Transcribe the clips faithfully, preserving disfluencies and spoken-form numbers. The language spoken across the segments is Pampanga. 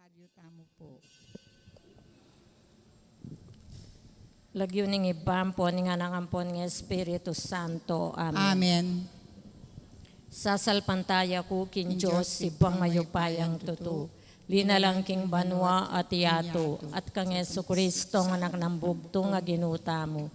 Tamu pu. Lagyu ning Ibpa, ampon ning Anak, ampon ning Espiritu Santo. Amen. Amen. Sasalpantaya ku king Dios, Ibpang mayupayang tutu, linalang king banua at yatu, at kang Jesucristo, Anak nang bugtung a Ginu tamu.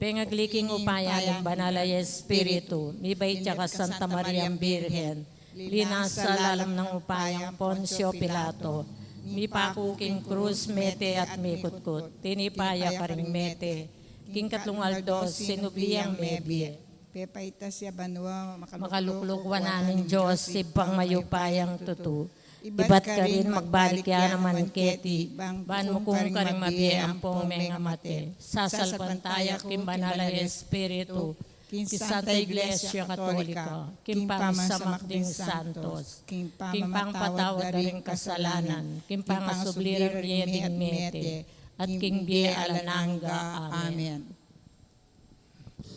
Pengagli king upaya ning Banal a Espiritu, mibait ya ka Santa Mariang Birhen, linasa lalam nang upayang Poncio Pilato, mipaku king krus, mete at mikutkut, tinipa ya karing mete, king katlung aldo sinubli yang mebie. Pepaitas ya banua, makalukluk wanan ning Dios, Ibpang mayupayang tutu. Ibat karin magbalik ya naman keti, ban mukung karing mabie ampong mengamate. Sasalpantaya ku king Banal a Espiritu, king Santa Iglesia Katolika, king pamisamak ding santos, king pangpatawad da ring kasalanan, king pangasubli rang mie ding mete, at king bie alang angga. Amen.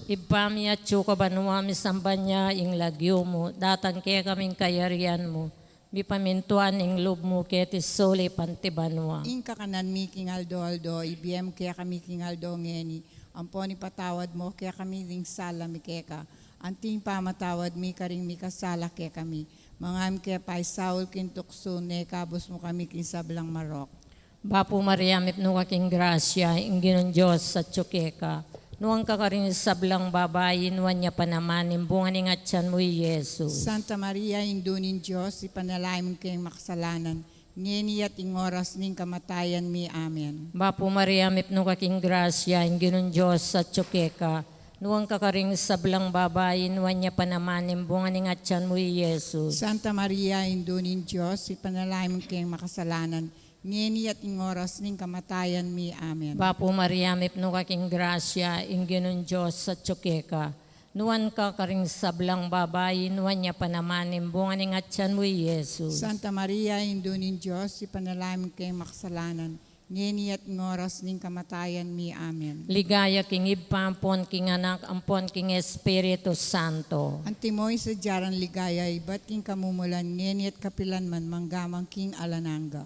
Ibpa mi, atsu ka banua, misamban ya ing lagyu mu, datang kekami ing kayarian mu, mipamintuan ing lub mu keti sulip anti banua. Ing kakanan mi king aldo-aldo, ibie mu kekami king aldo ngeni, ampon ipatawad mu kekami ding sala mi keka, anti ing pamatawad mi karing mikasala kekami. Manga e mu ke paisaul king tuksu, nune ikabus mu kami king sablang marok. Bapu Maria, mipnu ka king grasya, ing Ginung Dios atyu keka. Nuan ka karing sablang babai, nuan ya pa naman ing bunga ning atyan mu, i Jesus. Santa Maria, Indu ning Dios, ipanalangin mu keng makasalanan, ngeni at ing oras ning kamatayan mi. Amen. Bapu Maria, mipnu ka king grasya, ing Ginung Dios atyu keka. Nuan ka karing sablang babai, nuan ya pa naman ing bunga ning atyan mu, i Jesus. Santa Maria, Indu ning Dios, ipanalangin mu keng makasalanan, ngeni at ing oras ning kamatayan mi. Amen. Bapu Maria, mipnu ka king grasya, ing Ginung Dios atyu keka. Nuan ka karing sablang babai, nuan ya pa naman ing bunga ning atyan mu, i Jesus. Santa Maria, Indu ning Dios, ipanalangin mu keng makasalanan, ngeni at ing oras ning kamatayan mi. Amen. Ligaya king Ibpa, ampon king Anak, ampon king Espiritu Santo. Antimo ing sadya rang ligaya, ibat king kamumulan, ngeni at kapilan man, mangga man king alang angga.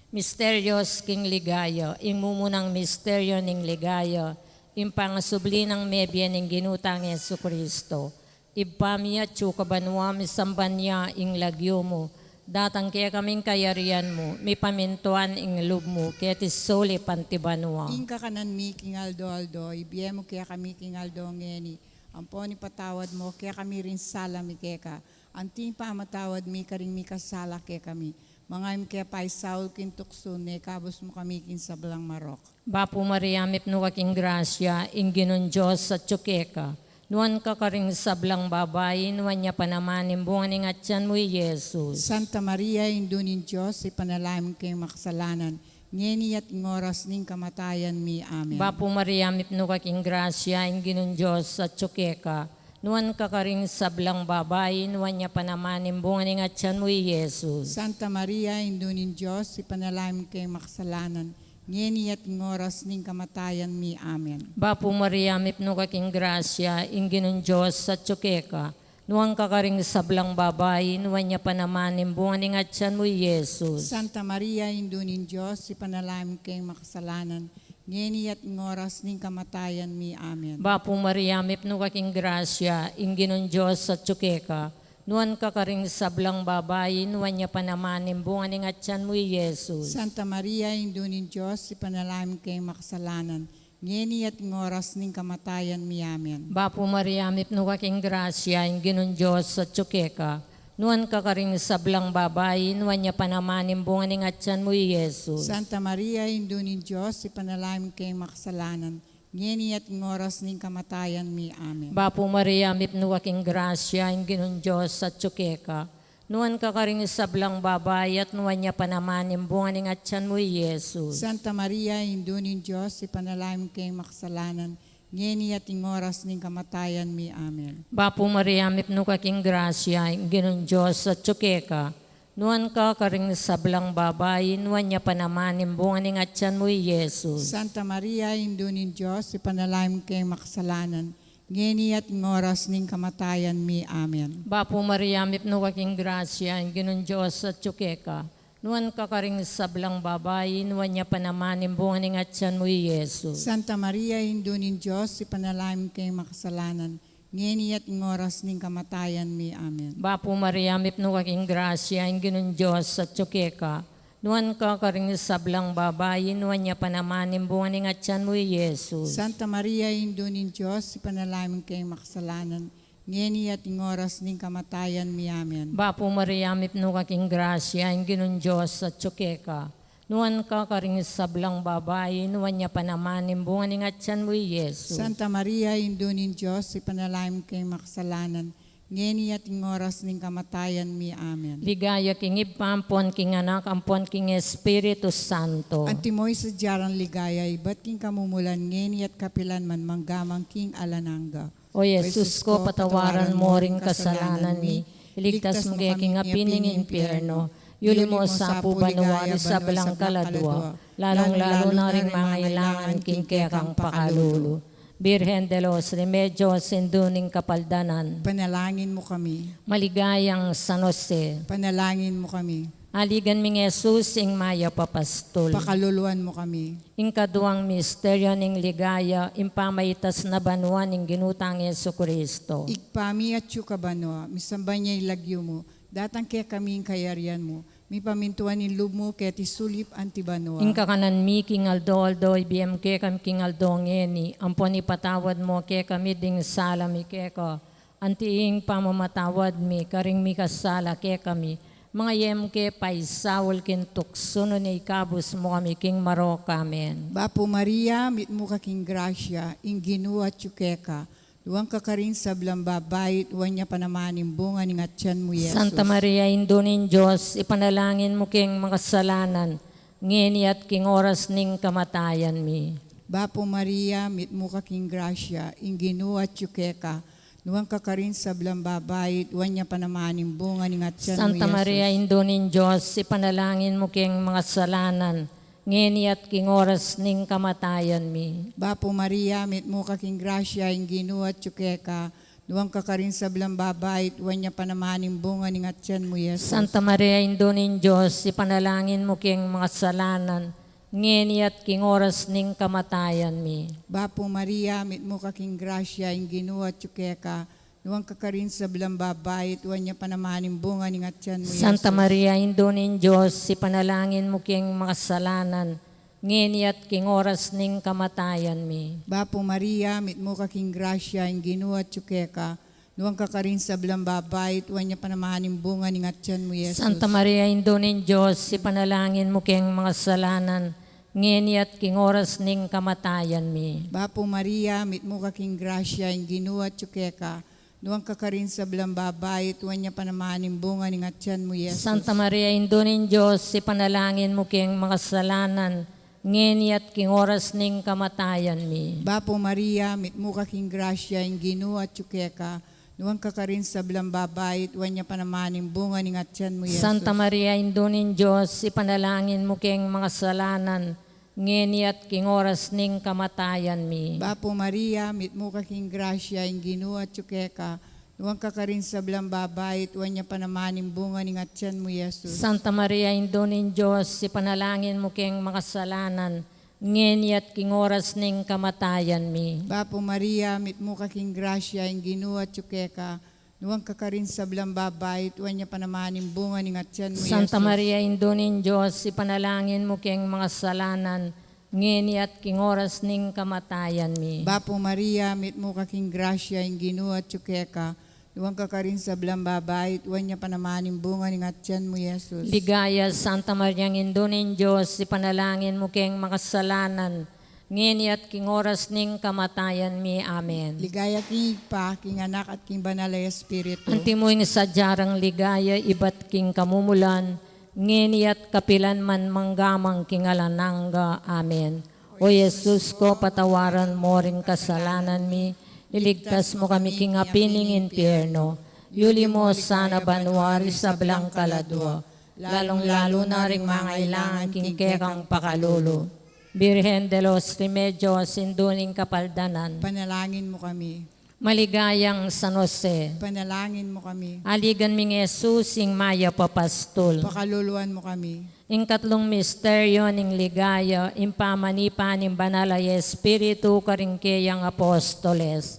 Misterios king ligaya. Ing mumunang misteryo ning ligaya, ing pangasubli nang mebie ning Ginu tang Jesucristo. Ibpa mi, atyu ka banua, misamban ya ing lagyu mu, datang kekami ing kayarian mu, mipamintuan ing lub mu keti sulip anti banua. Ing kakanan mi king aldo-aldo, ibie mu kekami king aldo ngeni, ampon ipatawad mu kekami ring sala mi keka, anti ing pamatawad mi karing mikasala kekami. Manga e mu ke paisaul king tuksu, nune ikabus mu kami king sablang marok. Bapu Maria, mipnu ka king grasya, ing Ginung Dios atyu keka. Nuan ka karing sablang babai, nuan ya pa naman ing bunga ning atyan mu, i Jesus. Santa Maria, Indu ning Dios, ipanalangin mu keng makasalanan, ngeni at ing oras ning kamatayan mi. Amen. Bapu Maria, mipnu ka king grasya, ing Ginung Dios atyu keka. Nuan ka karing sablang babai, nuan ya pa naman ing bunga ning atyan mu, i Jesus. Santa Maria, Indu ning Dios, ipanalangin mu keng makasalanan, ngeni at ing oras ning kamatayan mi. Amen. Bapu Maria, mipnu ka king grasya, ing Ginung Dios atyu keka. Nuan ka karing sablang babai, nuan ya pa naman ing bunga ning atyan mu, i Jesus. Santa Maria, Indu ning Dios, ipanalangin mu keng makasalanan, ngeni at ing oras ning kamatayan mi. Amen. Bapu Maria, mipnu ka king grasya, ing Ginung Dios atyu keka. Nuan ka karing sablang babai, nuan ya pa naman ing bunga ning atyan mu, i Jesus. Santa Maria, Indu ning Dios, ipanalangin mu keng makasalanan, ngeni at ing oras ning kamatayan mi. Amen. Bapu Maria, mipnu ka king grasya, ing Ginung Dios atyu keka. Nuan ka karing sablang babai, nuan ya pa naman ing bunga ning atyan mu, i Jesus. Santa Maria, Indu ning Dios, ipanalangin mu keng makasalanan, ngeni at ing oras ning kamatayan mi. Amen. Bapu Maria, mipnu ka king grasya, ing Ginung Dios atyu keka. Nuan ka karing sablang babai, at nuan ya pa naman ing bunga ning atyan mu, i Jesus. Santa Maria, Indu ning Dios, ipanalangin mu keng makasalanan, ngeni at ing oras ning kamatayan mi. Amen. Bapu Maria, mipnu ka king grasya, ing Ginung Dios atyu keka. Nuan ka karing sablang babai, nuan ya pa naman ing bunga ning atyan mu, i Jesus. Santa Maria, Indu ning Dios, ipanalangin mu keng makasalanan, ngeni at ing oras ning kamatayan mi. Amen. Bapu Maria, mipnu ka king grasya, ing Ginung Dios atyu keka. Nuan ka karing sablang babai, nuan ya pa naman ing bunga ning atyan mu, i Jesus. Santa Maria, Indu ning Dios, ipanalangin mu keng makasalanan, ngeni at king oras ning kamatayan mi. Amen. Bapu Maria, mipnu ka king grasya, ing Ginung Dios atyu keka. Nuan ka karing sablang babai, nuan ya pa naman ing bunga ning atyan mu, i Jesus. Santa Maria, Indu ning Dios, ipanalangin mu keng makasalanan, ngeni at king oras ning kamatayan mi. Amen. Bapu Maria, mipnu ka king grasya, ing Ginung Dios atyu keka. Nuan ka karing sablang babai, nuan ya pa naman ing bunga ning atyan mu, i Jesus. Santa Maria, Indu ning Dios, ipanalangin mu keng makasalanan, ngeni at king oras ning kamatayan mi. Amen. Ligaya king Ibpa, ampon king Anak, ampon king Espiritu Santo. Antimo ing sadya rang ligaya ibat king kamumulan, ngeni at kapilan man, mangga man king alang angga. O Jesus ko, patawaran mo ring kasalanan mi, iligtas mu kami king api ning impyerno, yuli mu sa pu banua ring sablang kaladua, lalung-lalu na ring mangailangan king kekang pakalulu. Birhen de los Remedios, Indu ning Kapaldanan. Panalangin mu kami. Maligayang San Jose. Panalangin mu kami. Aligan ming Jesus, ing mayap a pastul. Pakaluluan mu kami. Ing kaduang misteryo ning ligaya, ing pamaitas na banua ning Ginu tang Jesucristo. Ibpa mi atyu ka banua, misamban ya ing lagyu mu, datang kekami ing kayarian mu, mipamintuan ing lub mu keti sulip anti banua. Ing kakanan mi king aldo-aldo ibie mu kekami king aldo ngeni, ampon ipatawad mu kekami ding sala mi keka, anti ing pamamatawad mi karing mikasala kekami, manga e mu ke paisaul king tuksu, nune ikabus mu kami king marok. Amen. Bapu Maria, mitmu ka king grasya, ing Ginu atyu keka. Nuan ka karing sablang babai, at nuan ya pa naman ing bunga ning atyan mu, Jesus. Santa Maria, Indu ning Dios, ipanalangin mu keng makasalanan, ngeni at king oras ning kamatayan mi. Bapu Maria, mitmu ka king grasya, ing Ginu atyu keka. Nuan ka karing sablang babai, at nuan ya pa naman ing bunga ning atyan mu, Santa Maria, Jesus. Indu ning Dios, ipanalangin mu keng makasalanan, ngeni at king oras ning kamatayan mi. Bapu Maria, mitmu ka king grasya, ing Ginu atyu keka. Nuan ka karing sablang babai, at nuan ya pa naman ing bunga ning atyan mu, Jesus. Santa Maria, Indu ning Dios, ipanalangin mu keng makasalanan, ngeni at king oras ning kamatayan mi. Bapu Maria, mitmu ka king grasya, ing Ginu atyu keka. Nuan ka karing sablang babai, at nuan ya pa naman ing bunga ning atyan mu, Santa Jesus. Maria, Indu ning Dios, ipanalangin mu keng makasalanan, ngeni at king oras ning kamatayan mi. Bapu Maria, mitmu ka king grasya, ing Ginu atyu keka. Nuan ka karing sablang babai, at nuan ya pa naman ing bunga ning atyan mu, Jesus. Santa Maria, Indu ning Dios, ipanalangin mu keng makasalanan, ngeni at king oras ning kamatayan mi. Bapu Maria, mitmu ka king grasya, ing Ginu atyu keka. Nuan ka karing sablang babai, at nuan ya pa naman ing bunga ning atyan mu, Jesus. Santa Maria, Indu ning Dios, ipanalangin mu keng makasalanan, ngeni at king oras ning kamatayan mi. Bapu Maria, mitmu ka king grasya, ing Ginu atyu keka. Nuan ka karing sablang babai, at nuan ya pa naman ing bunga ning atyan mu, Jesus. Santa Maria, Indu ning Dios, ipanalangin mu keng makasalanan, ngeni at king oras ning kamatayan mi. Bapu Maria, mitmu ka king grasya, ing Ginu atyu keka. Nuan ka karing sablang babai, at nuan ya pa naman ing bunga ning atyan mu, Jesus. Santa Maria, Indu ning Dios, ipanalangin mu keng makasalanan, ngeni at king oras ning kamatayan mi. Bapu Maria, mitmu ka king grasya, ing Ginu atyu keka. Nuan ka karing sablang babai, at nuan ya pa naman ing bunga ning atyan mu, Santa Jesus. Maria, Indu ning Dios, ipanalangin mu keng makasalanan, ngeni at king oras ning kamatayan mi. Bapu Maria, mitmu ka king grasya, ing Ginu atyu keka. Nuan ka karing sablang babai, at nuan ya pa naman ing bunga ning atyan mu, Jesus. Ligaya, Santa Maria, Indu ning Dios, ipanalangin mu keng makasalanan, ngeni at king oras ning kamatayan mi. Amen. Ligaya king Ibpa, king Anak, at king Banal a Espiritu. Antimo ing sadya rang ligaya ibat king kamumulan, ngeni at kapilan man, mangga man king alang angga. Amen. O Jesus ko, patawaran mo ring kasalanan mi, iligtas mo kami king api ning impyerno, yuli mo sana banua ring sablang kaladua, lalung-lalu na ring mangailangan king kekang pakalulu. Birhen de los Remedios, Indu ning Kapaldanan. Panalangin mu kami. Maligayang San Jose. Panalangin mu kami. Aligan ming Jesus, ing mayap a pastul. Pakaluluan mu kami. Ing katlung misteryo ning ligaya, ing pamanipa ning Banal a Espiritu karing keyang apostoles.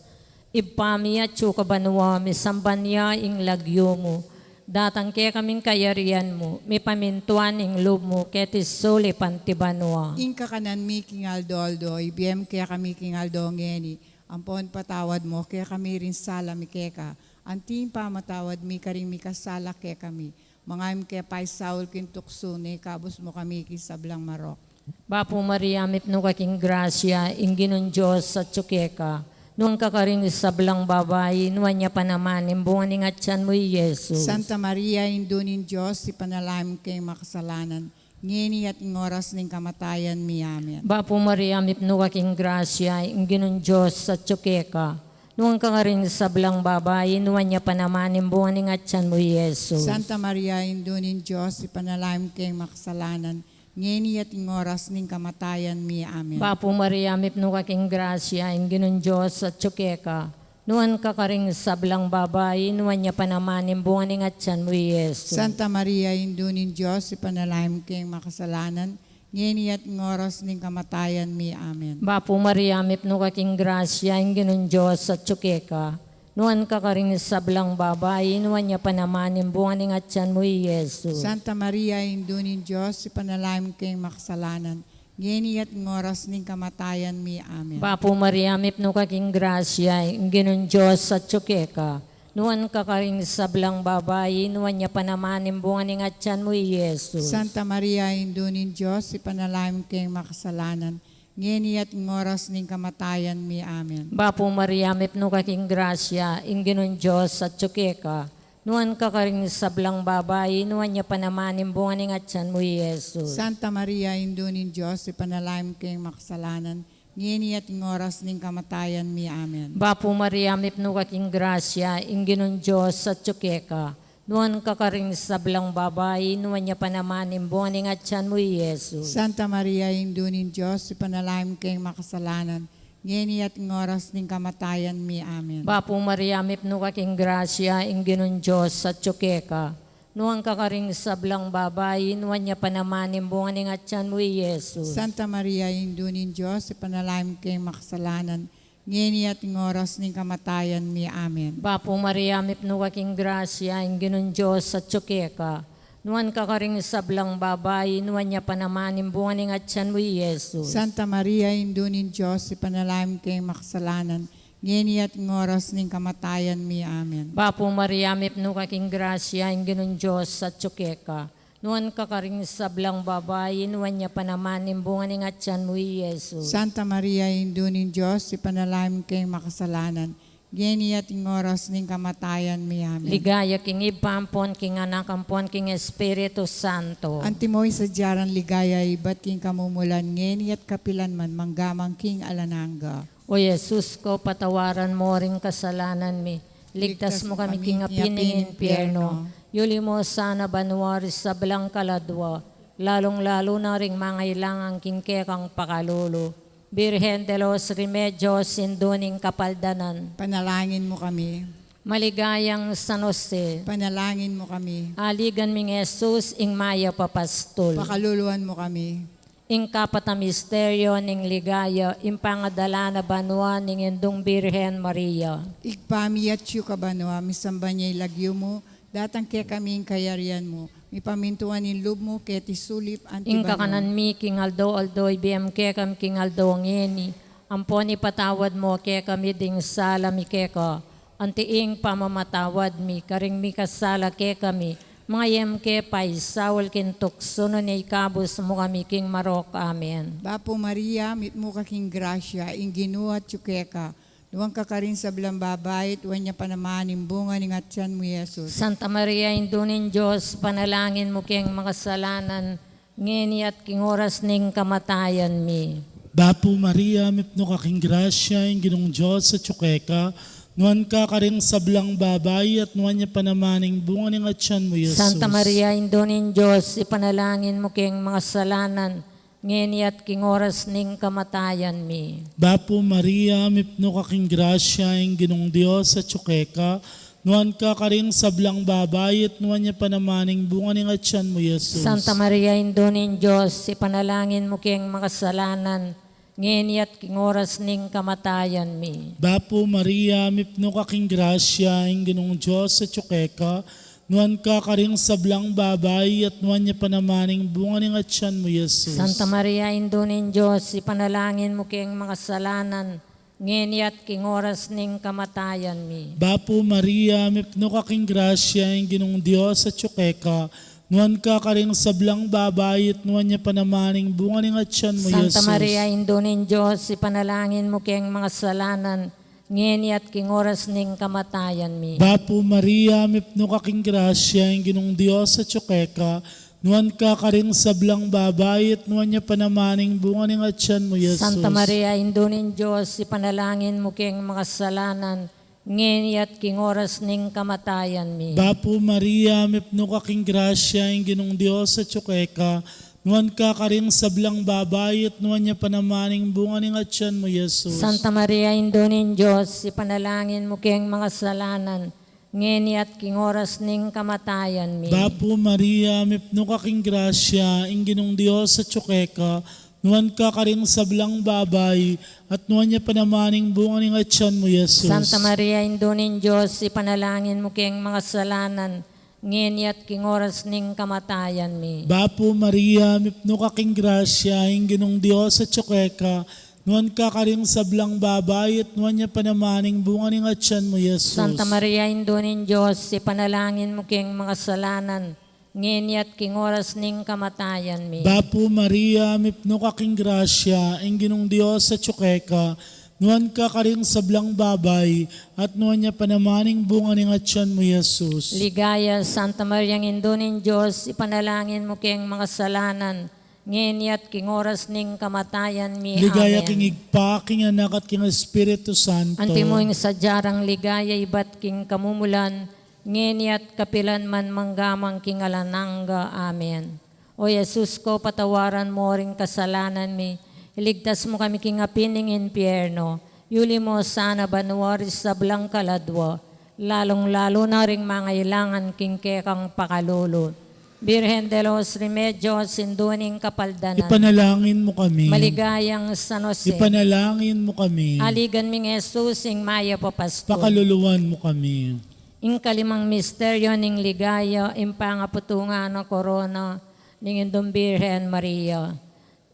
Ibpa mi atsu ka banua, misamban ya ing lagyu mu. Datang kekami ing kayarian mu, mipamintuan ing lub mu keti sulip anti banua. Ing kakanan mi king aldo-aldo, ibie mu kekami king aldo ngeni. Ampon patawad mu kekami ring sala mi keka, anti ing pamamatawad mi karing mikasala kekami. Manga e mu ke paisaul king tuksu, nune ikabus mu kami king sablang marok. Bapu Maria, mipnu ka king grasya, ing Ginung Dios atsu keka. Nuan ka karing sablang babai, nuan ya pa naman ing bunga ning atyan mu, i Jesus. Santa Maria, Indu ning Dios, ipanalangin mu keng makasalanan, ngeni at ing oras ning kamatayan mi. Amen. Bapu Maria, mipnu ka king grasya, ing Ginung Dios atsu keka. Nuan ka karing sablang babai, nuan ya pa naman ing bunga ning atyan mu, i Jesus. Santa Maria, Indu ning Dios, ipanalangin mu keng makasalanan, ngeni at ing oras ning kamatayan mi. Amen. Bapu Maria, mipnu ka king grasya, ing Ginung Dios atsu keka. Nuan ka karing sablang babai, nuan ya pa naman ing bunga ning atyan mu, i Jesus. Santa Maria, Indu ning Dios, ipanalangin mu keng makasalanan, ngeni at ing oras ning kamatayan mi. Amen. Bapu Maria, mipnu ka king grasya, ing Ginung Dios atsu keka. Nuan ka karing sablang babai, nuan ya pa naman ing bunga ning atyan mu, i Jesus. Santa Maria, Indu ning Dios, ipanalangin mu keng makasalanan, ngeni at ing oras ning kamatayan mi. Amen. Bapu Maria, mipnu ka king grasya, ing Ginung Dios atsu keka. Nuan ka karing sablang babai, nuan ya pa naman ing bunga ning atyan mu, i Jesus. Santa Maria, Indu ning Dios, ipanalangin mu keng makasalanan, ngeni at ing oras ning kamatayan mi. Amen. Bapu Maria, mipnu ka king grasya, ing Ginung Dios atsu keka. Nuan ka karing sablang babai, nuan ya pa naman ing bunga ning atyan mu, i Jesus. Santa Maria, Indu ning Dios, ipanalangin mu keng makasalanan, ngeni at ing oras ning kamatayan mi. Amen. Bapu Maria, mipnu ka king grasya, ing Ginung Dios atsu keka. Nuan ka karing sablang babai, nuan ya pa naman ing bunga ning atyan mu, i Jesus. Santa Maria, Indu ning Dios, ipanalangin mu keng makasalanan, ngeni at ing oras ning kamatayan mi. Amen. Bapu Maria, mipnu ka king grasya, ing Ginung Dios atsu keka. Nuan ka karing sablang babai, nuan ya pa naman ing bunga ning atyan mu, i Jesus. Santa Maria, Indu ning Dios, ipanalangin mu keng makasalanan, ngeni at ing oras ning kamatayan mi. Amen. Bapu Maria, mipnu ka king grasya, ing Ginung Dios atsu keka. Nuan ka karing sablang babai, nuan ya pa naman ing bunga ning atyan mu, i Jesus. Santa Maria, Indu ning Dios, ipanalangin mu keng makasalanan, ngeni at ing oras ning kamatayan mi. Amen. Bapu Maria, mipnu ka king grasya, ing Ginung Dios atsu keka. Nuan ka karing sablang babai, nuan ya pa naman ing bunga ning atyan mu, i Jesus. Santa Maria, Indu ning Dios, ipanalangin mu keng makasalanan, ngeni at ing oras ning kamatayan mi. Amen. Ligaya king Ibpa, ampon king Anak, ampon king Espiritu Santo. Antimo ing sadya nang ligaya ibat king kamumulan, ngeni at kapilan man, mangga man king alang angga. O Jesus ko, patawaran mo ring kasalanan mi, ligtas mo kami king api ning impyerno, yuli mo sana banua ring sablang kaladua, lalung-lalu na ring mangailangan king kekang pakalulu. Birhen de los Remedios, Indu ning Kapaldanan. Panalangin mu kami. Maligayang San Jose. Panalangin mu kami. Aligan ming Jesus, ing mayap a pastul. Pakaluluan mu kami. Ing kapat a misteryo ning ligaya, ing pangadala na banua ning Indung Birhen Maria. Ibpa mi atsu ka banua, misamban ya ing lagyu mu, datang kekami ing kayarian mu, mipamintuan ing lub mu keti sulip anti banua. Ing kakanan mi king aldo-aldo, ibie mu kekami king aldo ngeni, ampon ipatawad mo kekami ding sala mi keka, anti ing pamamatawad mi karing mikasala kekami, manga e mu ke paisaul king tuksu, nune ikabus mu kami king marok. Amen. Bapu Maria, mitmu ka king grasya, ing Ginu atsu keka, nuan ka karing sablang babai, at nuan ya pa naman ing bunga ning atyan mu, i Jesus. Santa Maria, Indu ning Dios, panalangin mu keng makasalanan, ngeni at king oras ning kamatayan mi. Bapu Maria, mipnu ka king grasya, ing Ginung Dios atsu keka, nuan ka karing sablang babai, at nuan ya pa naman ing bunga ning atyan mu, i Jesus. Santa Maria, Indu ning Dios, ipanalangin mu keng makasalanan, ngeni at king oras ning kamatayan mi. Bapu Maria, mipnu ka king grasya, ing Ginung Dios atyu keka, nuan ka karing sablang babai, at nuan ya pa naman ing bunga ning atyan mu, Jesus. Santa Maria, Indu ning Dios, ipanalangin mu keng makasalanan, ngeni at king oras ning kamatayan mi. Bapu Maria, mipnu ka king grasya, ing Ginung Dios atyu keka, nuan ka karing sablang babai, at nuan ya pa naman ing bunga ning atyan mu, Jesus. Santa Maria, Indu ning Dios, ipanalangin mu keng makasalanan, ngeni at king oras ning kamatayan mi. Bapu Maria, mipnu ka king grasya, ing Ginung Dios atyu keka, nuan ka karing sablang babai, at nuan ya pa naman ing bunga ning atyan mu, Santa Jesus. Maria, Indu ning Dios, ipanalangin mu keng makasalanan, ngeni at king oras ning kamatayan mi. Bapu Maria, mipnu ka king grasya, ing Ginung Dios atyu keka, nuan ka karing sablang babai, at nuan ya pa naman ing bunga ning atyan mu, Jesus. Santa Maria, Indu ning Dios, ipanalangin mu keng makasalanan, ngeni at king oras ning kamatayan mi. Bapu Maria, mipnu ka king grasya, ing Ginung Dios atyu keka, nuan ka karing sablang babai, at nuan ya pa naman ing bunga ning atyan mu, Jesus. Santa Maria, Indu ning Dios, ipanalangin mu keng makasalanan, ngeni at king oras ning kamatayan mi. Bapu Maria, mipnu ka king grasya, ing Ginung Dios atyu keka, nuan ka karing sablang babai, at nuan ya pa naman ing bunga ning atyan mu, Jesus. Santa Maria, Indu ning Dios, ipanalangin mu keng makasalanan, ngeni at king oras ning kamatayan mi. Bapu Maria, mipnu ka king grasya, ing Ginung Dios atyu keka, nuan ka karing sablang babai, at nuan ya pa naman ing bunga ning atyan mu, Jesus. Santa Maria, Indu ning Dios, ipanalangin mu keng makasalanan, ngeni at king oras ning kamatayan mi. Bapu Maria, mipnu ka king grasya, ing Ginung Dios atyu keka, nuan ka karing sablang babai, at nuan ya pa naman ing bunga ning atyan mu, Jesus. Ligaya, Santa Maria, Indu ning Dios, ipanalangin mu keng makasalanan, ngeni at king oras ning kamatayan mi. Ligaya Amen. King Ibpa, king Anak, at king Espiritu Santo. Antimo ing sadya rang ligaya ibat king kamumulan, ngeni at kapilan man, mangga man king alang angga. Amen. O Jesus ko, patawaran mo ring kasalanan mi, iligtas mo kami king api ning impyerno, yuli mo sana banua ring sablang kaladua, lalung-lalu na ring mangailangan king kekang pakalulu. Birhen de los Remedios, Indu ning Kapaldanan. Ipanalangin mo kami. Maligayang San Jose. Ipanalangin mo kami. Aligan ming Jesus, ing mayap a pastul. Pakaluluan mo kami. Ing kalimang misteryo ning ligaya, ing pangaputungan a korona ning Indung Birhen Maria.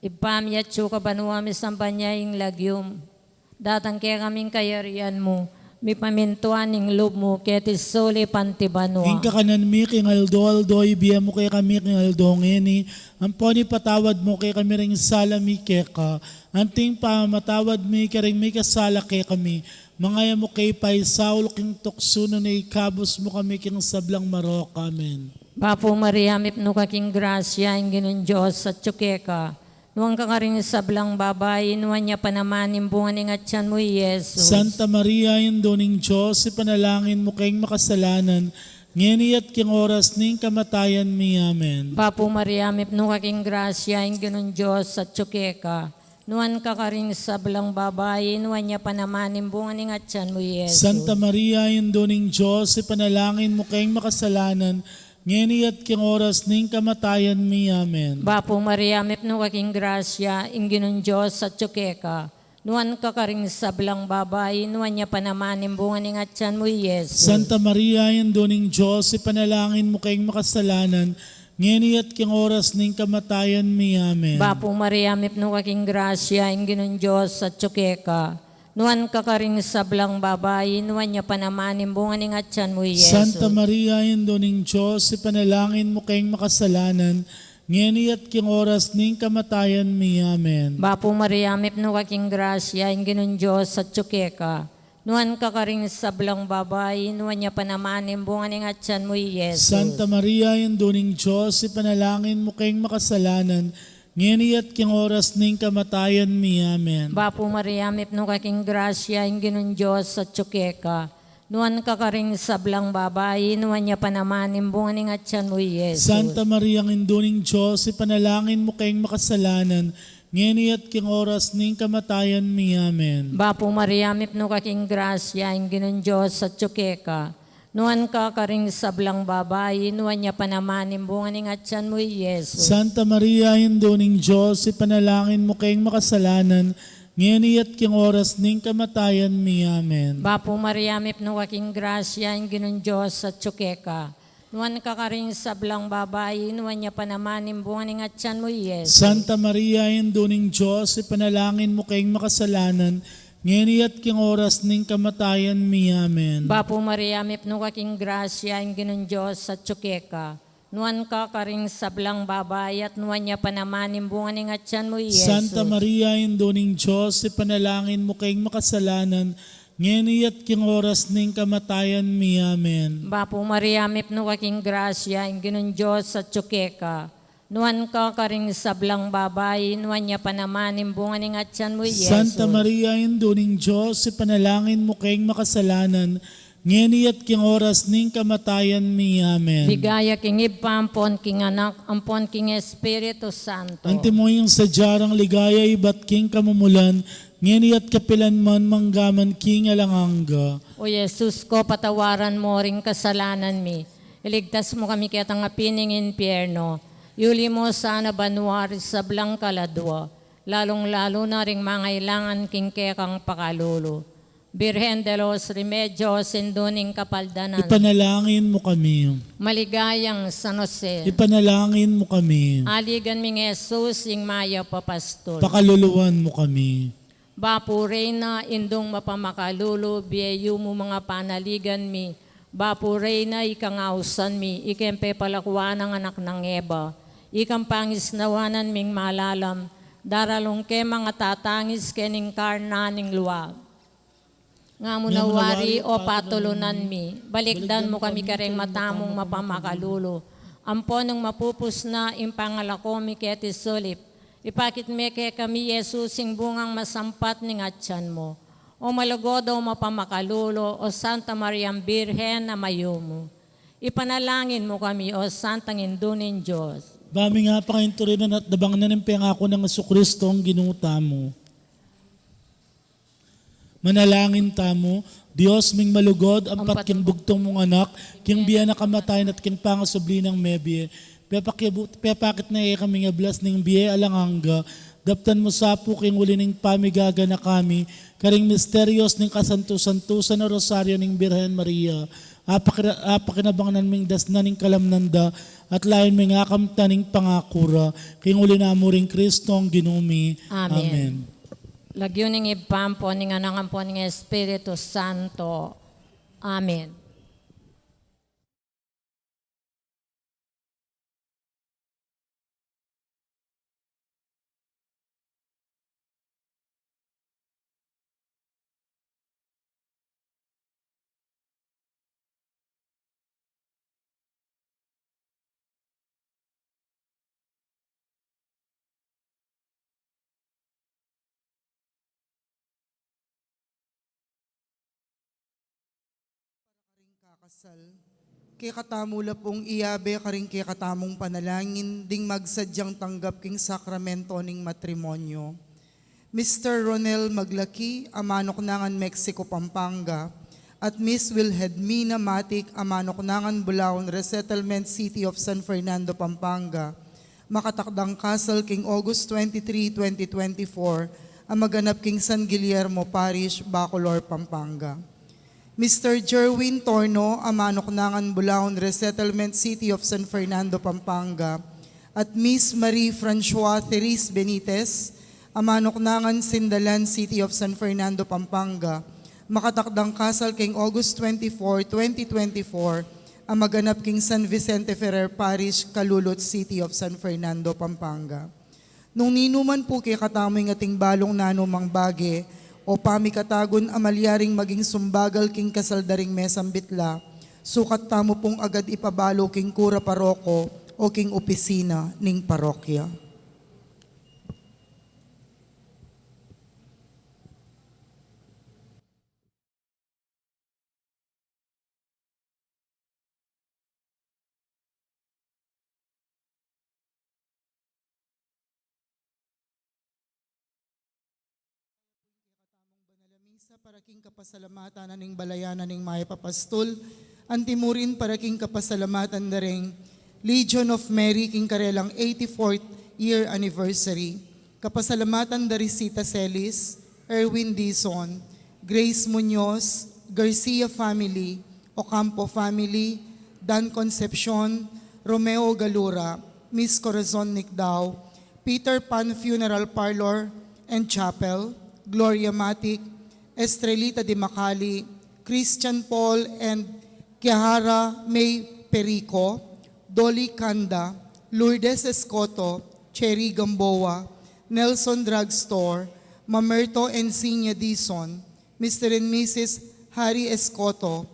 Ibpa mi atsu ka banua, misamban ya ing lagyu mu. Datang kekami ing kayarian mu, mipamintuan ing lub mu keti sulip anti banua. Ing kakanan mi king aldo-aldo ibie mu kekami king aldo ngeni, ampon ipatawad mu kekami ring sala mi keka, anti ing pamamatawad mi karing mikasala kekami, manga e mu ke paisaul king tuksu, nune ikabus mu kami king sablang marok. Amen. Bapu Maria, mipnu ka king grasya, ing Ginung Dios atsu keka. Nuan ka karing sablang babai, nuan ya pa naman ing bunga ning atyan mu, Jesus. Santa Maria, Indu ning Dios, ipanalangin mu keng makasalanan, ngeni at king oras ning kamatayan mi. Amen. Bapu Maria, mipnu ka king grasya, ing Ginung Dios atsu keka. Nuan ka karing sablang babai, nuan ya pa naman ing bunga ning atyan mu, Jesus. Santa Maria, Indu ning Dios, ipanalangin mu keng makasalanan, ngeni at king oras ning kamatayan mi. Amen. Bapu Maria, mipnu ka king grasya, ing Ginung Dios atsu keka. Nuan ka karing sablang babai, nuan ya pa naman ing bunga ning atyan mu, Jesus. Santa Maria, Indu ning Dios, ipanalangin mu keng makasalanan, ngeni at king oras ning kamatayan mi. Amen. Bapu Maria, mipnu ka king grasya, ing Ginung Dios atsu keka. Nuan ka karing sablang babai, nuan ya pa naman ing bunga ning atyan mu, Jesus. Santa Maria, Indu ning Dios, ipanalangin mu keng makasalanan, ngeni at king oras ning kamatayan mi. Amen. Bapu Maria, mipnu ka king grasya, ing Ginung Dios atsu keka. Nuan ka karing sablang babai, nuan ya pa naman ing bunga ning atyan mu, Jesus. Santa Maria, Indu ning Dios, ipanalangin mu keng makasalanan, ngeni at king oras ning kamatayan mi. Amen. Bapu Maria, mipnu ka king grasya, ing Ginung Dios atsu keka. Nuan ka karing sablang babai, nuan ya pa naman ing bunga ning atyan mu, i Jesus. Santa Maria, Indu ning Dios, ipanalangin mu keng makasalanan, ngeni at king oras ning kamatayan mi. Amen. Bapu Maria, mipnu ka king grasya, ing Ginung Dios atyu keka. Nuan ka karing sablang babai, nuan ya pa naman ing bunga ning atyan mu, i Jesus. Santa Maria, Indu ning Dios, ipanalangin mu keng makasalanan, ngeni at king oras ning kamatayan mi. Amen. Bapu Maria, mipnu ka king grasya, ing Ginung Dios atyu keka. Nuan ka karing sablang babai, nuan ya pa naman ing bunga ning atyan mu, i Jesus. Santa Maria, Indu ning Dios, ipanalangin mu keng makasalanan, ngeni at king oras ning kamatayan mi. Amen. Bapu Maria, mipnu ka king grasya, ing Ginung Dios atyu keka. Nuan ka karing sablang babai, at nuan ya pa naman ing bunga ning atyan mu, i Jesus. Santa Maria, Indu ning Dios, ipanalangin mu keng makasalanan, ngeni at king oras ning kamatayan mi. Amen. Bapu Maria, mipnu ka king grasya, ing Ginung Dios atyu keka. Nuan ka karing sablang babai, nuan ya pa naman ing bunga ning atyan mu, i Jesus. Santa Maria, Indu ning Dios, ipanalangin mu keng makasalanan, ngeni at king oras ning kamatayan mi. Amen. Ligaya king Ibpa, ampon king Anak, ampon king Espiritu Santo. Antimo ing sadya rang ligaya ibat king kamumulan, ngeni at kapilan man, mangga man king alang angga. O Jesus ko, patawaran mu ring kasalanan mi. Iligtas mu kami ketang api ning impyerno. Yuli mu sana banua ring sablang kaladua, lalung-lalu na ring mangailangan king kekang pakalulu. Birhen de los Remedios, Indu ning Kapaldanan. Ipanalangin mu kami. Maligayang San Jose. Ipanalangin mu kami. Aligan ming Jesus, ing mayap a pastul. Pakaluluan mu kami. Bapu Reyna, Indung mapamakalulu, bie yumu manga panaligan mi. Bapu Reyna, ikang ausan mi, ikeng pepalakuan nang anak nang Eva. Ikang pangisnawanan ming malalam, daralung ke manga tatangis kening karna ning lua. Nga mu na wari, o patulunan mi, balikdan mu kami kareng mata mung mapamakalulu. Ampon nung mapupus na ing pangalako mi keti sulip, ipakit me kekami, Jesus, ing bungang masampat ning atyan mu. O malugud, o mapamakalulu, o Santa Mariang Birhen a mayumu. Ipanalangin mu kami, o Santang Indu ning Dios. Ba ming apakainturinan at dabang na ning pengaku nang Jesucristo, ing Ginu tamu. Manalangin tamu. Dios ming malugud, ampat king bugtung mung Anak, king bie na kamatayan at king pangasubli nang mebie, pepaki-, pepakit na kekami ing ablas ning bie alang angga. Daptan mu sa pu king uli ning pamigaganaka mi karing misterios ning kasantu-santusan a Rosario ning Birhen Maria. Apakira-, apakinabangan ming dasnan ing kalamnan da, at lain ming akamtan ing pangaku ra, king uli na mu ring Kristong Ginu mi. Amen. Amen. Lagyu ning Ibpa, ampon ning Anak, ampon ning Espiritu Santo. Amen. Karing kakasal, kekatamu la pung iyabe karing kekatamung panalangin ding magsadyang tanggap king sakramento ning matrimonyo. Mister Ronel Maglaki, a manuknangan Mexico, Pampanga, at Miss Wilhelmina Matic, a manuknangan Bulaon Resettlement, City of San Fernando, Pampanga, makatakdang kasal king August twenty-three, twenty twenty-four, a maganap king San Guillermo Parish, Bacolor, Pampanga. Mister Jerwin Torno, a manuknangan Bulaon Resettlement, City of San Fernando, Pampanga, at Miss Marie Francois Therese Benitez, a manuknangan Sindalan, City of San Fernando, Pampanga, makatakdang kasal king August twenty-four, twenty twenty-four, a maganap king San Vicente Ferrer Parish, Calulot, City of San Fernando, Pampanga. Nung ninu man pu kekatamu ing ating balung nanumang bage o pamikatagun a malyaring maging sumbagal king kasal da ring mesambit la, sukat tamu pung agad ipabalu king kura paroko o king opisina ning parokya. Sa para king kapasalamatan na ning balayan na ning mayap a pastul, antimurin para king kapasalamatan da ring Legion of Mary king karelang eighty-fourth year anniversary. Kapasalamatan da ri Sita Celis, Erwin Dizon, Grace Muñoz, Garcia family, Ocampo family, Dan Concepcion, Romeo Galura, Miss Corazon Nicdao, Peter Pan Funeral Parlor and Chapel, Gloria Matic, Estrelita de Macali, Christian Paul and Kiahara May Perico, Dolly Canda, Lourdes Escoto, Cherry Gamboa, Nelson Drugstore, Mamerto and Sinya Dizon, Mister and Missus Harry Escoto,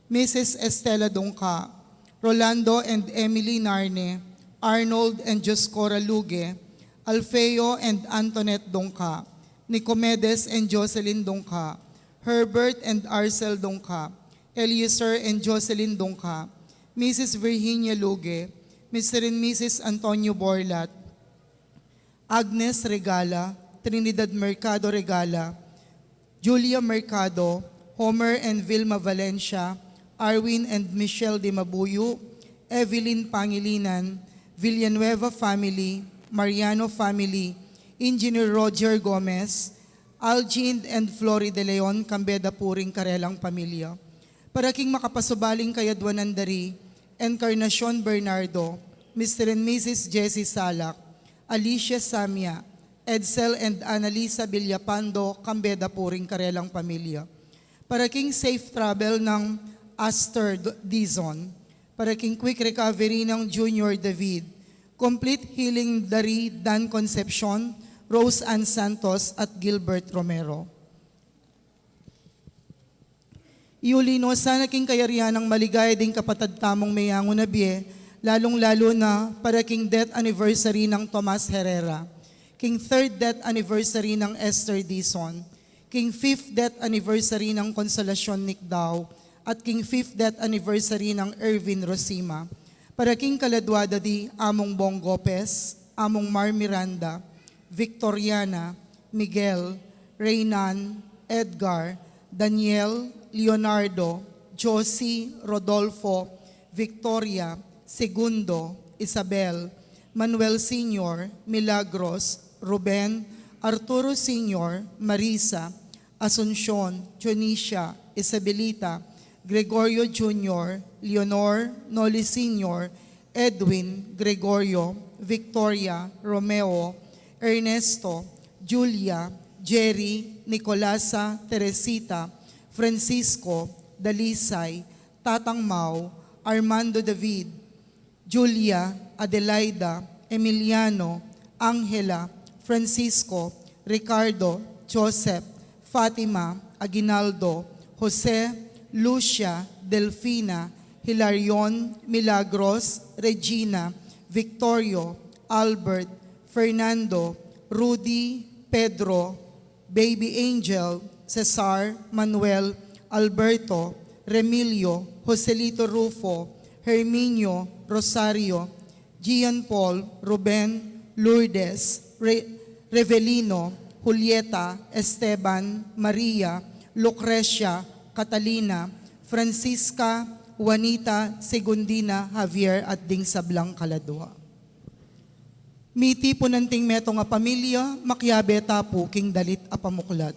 Missus Estela Dungca, Rolando and Emily Narne, Arnold and Dioscora Luge, Alfeo and Antoinette Dungca, Nicomedes and Jocelyn Dungca, Herbert and Arcel Dungca, Eliezer and Jocelyn Dungca, Missus Virginia Luge, Mister and Missus Antonio Borlat, Agnes Regala, Trinidad Mercado Regala, Julia Mercado, Homer and Vilma Valencia, Arwin and Michelle de Mabuyu, Evelyn Pangilinan, Villanueva family, Mariano family, Engineer Roger Gomez, Algin and Flori de Leon, kambe da pu ring karelang pamilya. Para king makapasubaling kayadwanan da ri Encarnacion Bernardo, Mister and Missus Jessie Salak, Alicia Samia, Edsel and Annalisa Villapando, kambe da pu ring karelang pamilya. Para king safe travel nang Aster D-, Dizon, para king quick recovery nang Junior David, complete healing da ri Dan Concepcion, Rose Ann Santos at Gilbert Romero. Iuli no sana king kayarian nang maligaya ding kapatad tamung meyangu na bie, lalung-lalu na para king death anniversary nang Tomas Herrera, king third death anniversary nang Esther Dizon, king fifth death anniversary nang Consolacion Nicdao, at king fifth death anniversary nang Erwin Rosima. Para king kaladwa da di Among Bong Gopez, Among Mar Miranda, Victoriana, Miguel, Reynan, Edgar, Daniel, Leonardo, Josie, Rodolfo, Victoria, Segundo, Isabel, Manuel Senior, Milagros, Ruben, Arturo Senior, Marisa, Asuncion, Dionisia, Isabelita, Gregorio Junior, Leonor, Noli Senior, Edwin, Gregorio, Victoria, Romeo, Ernesto, Julia, Jerry, Nicolasa, Teresita, Francisco, Dalisay, Tatang Mau, Armando David, Julia, Adelaida, Emiliano, Angela, Francisco, Ricardo, Joseph, Fatima, Aguinaldo, Jose, Lucia, Delfina, Hilarion, Milagros, Regina, Victorio, Albert, Fernando, Rudy, Pedro, Baby Angel, Cesar, Manuel, Alberto, Remilio, Joselito Rufo, Herminio, Rosario, Gian Paul, Ruben, Lourdes, Re-, Revelino, Julieta, Esteban, Maria, Lucrecia, Catalina, Francisca, Juanita, Segundina, Javier, at ding sablang kaladwa. Mitipunan ting metung a pamilya, makiabe ta pu king dalit a pamuklat.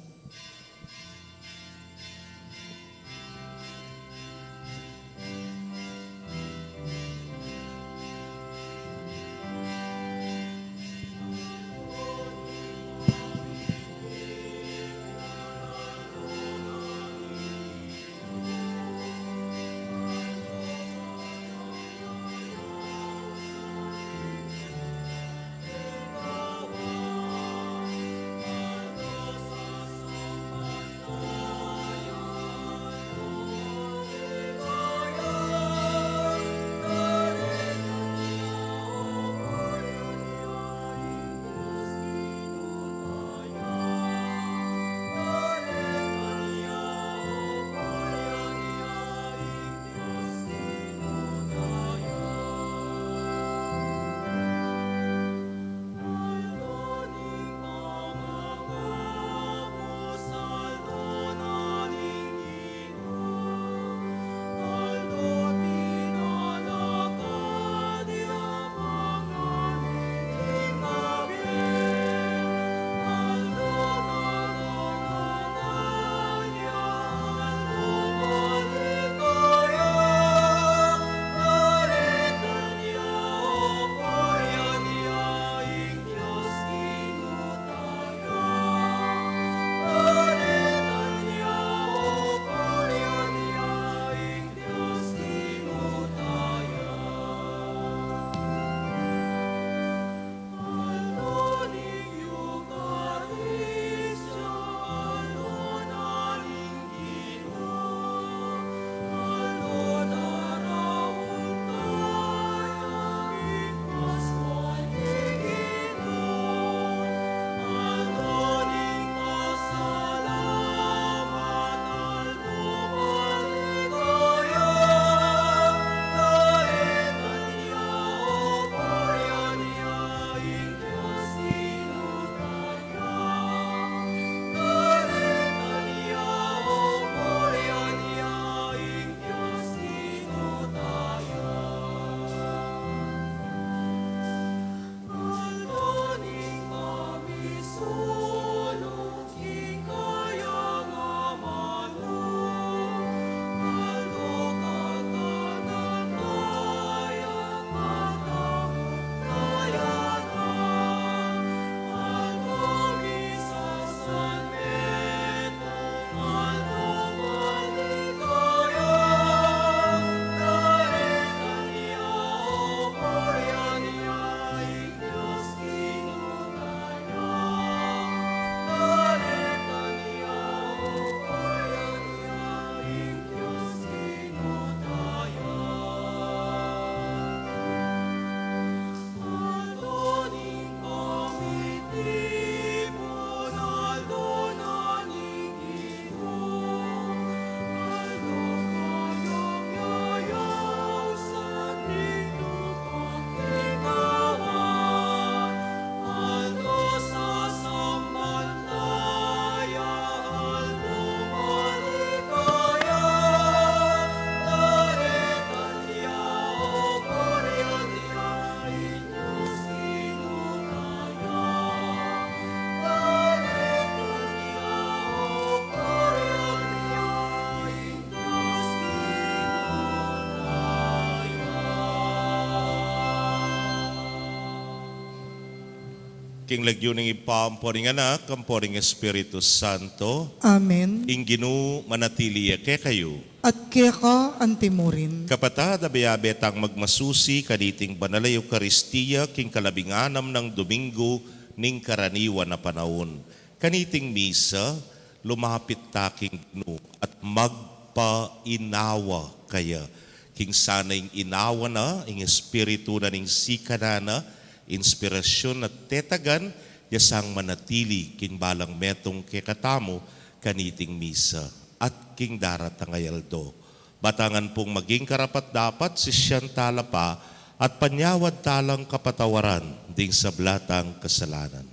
King lagyu ning Ibpa, ampo ning Anak, ampo ning Espiritu Santo. Amen. Ing Ginu manatili ya kekayu. At keka antimurin. Kapatad, abe-abe tang magmasusi kaniting banal a Eukaristia king kalabing anam nang Domingo ning karaniwan a panaun. Kaniting misa, lumapit ta king Ginu at magpainawa kaya. King sana ing inawa na, ing Espiritu na ning sikanan na, inspirasyon at tetagan, ya sang manatili king balang metung kekatamu kaniting misa at king daratang a aldo. Batangan pung maging karapat-dapat, sisian tala pa at panyawad talang kapatawaran ding sabla tang kasalanan.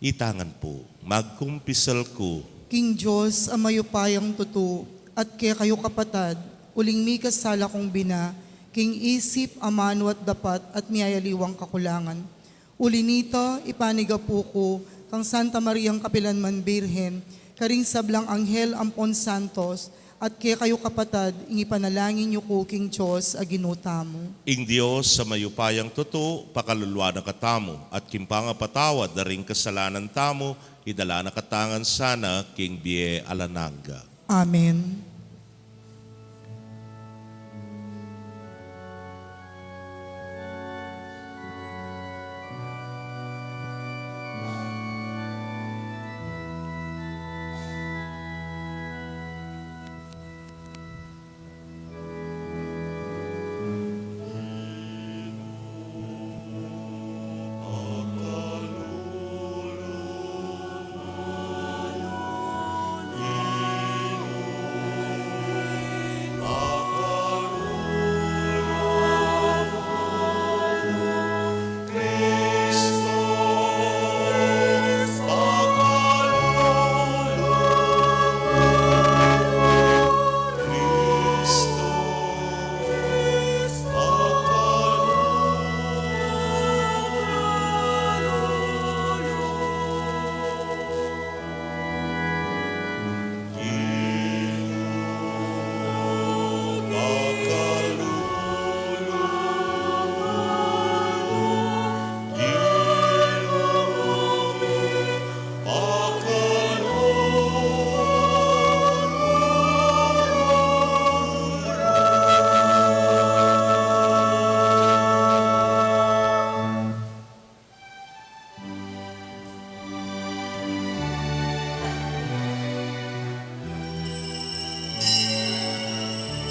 Itangan pu, magkumpisal ku king Dios a mayupayang tutu, at kekayu kapatad, uling mikasala kung bina, king isip, amanu at dapat, at miyayaliwang kakulangan. Uli nita, ipanigapu ku kang Santa Mariang kapilan man Birhen, karing sablang anghel ampon santos, at kekayu kapatad, ing ipanalangin yu ku king Dios a Ginu tamu. Ing Dios a mayupayang tutu, pakaluluan na katamu, at king pangapatawad da ring kasalanan tamu, idala na katamu ngan sana king bie alang angga. Amen.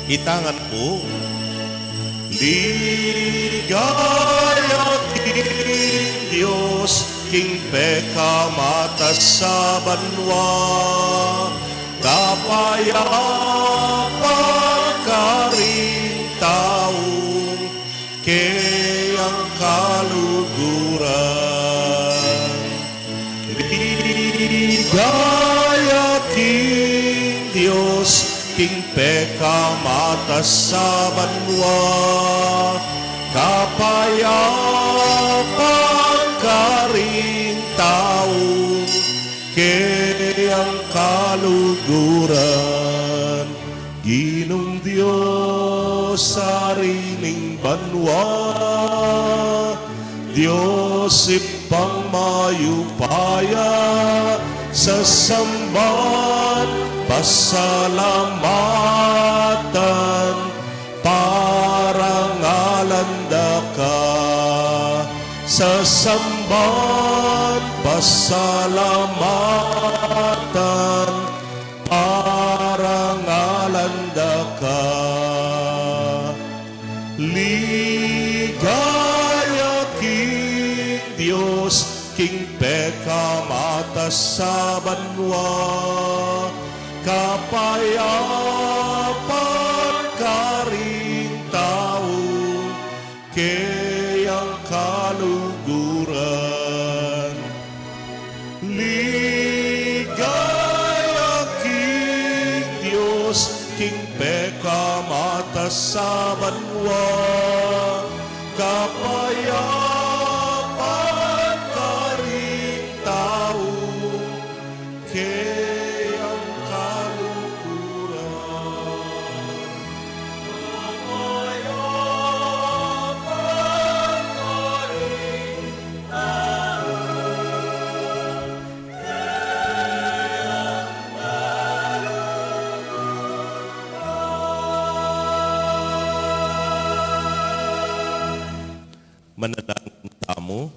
Itangan pu, ligaya king Dios, king pekamatas a banua, kapayapan karing tau, keyang kaluguran. Ligaya king Dios, king pekamatas a banua, kapayapan karing tau, keyang kaluguran. Ginung Dios, Ari ning banua, Dios Ibpang mayupaya, sasamban, pasalamatan, parangalan da ka, sasamban, pasalamatan, parangalan da ka. Ligaya king Dios, king pekamatas a banua, kapayapan karing tau, keyang kaluguran. Ligaya king Dios, king pekamatas a banua, kapayapan karing tau, keyang kaluguran. Manalangin tamu.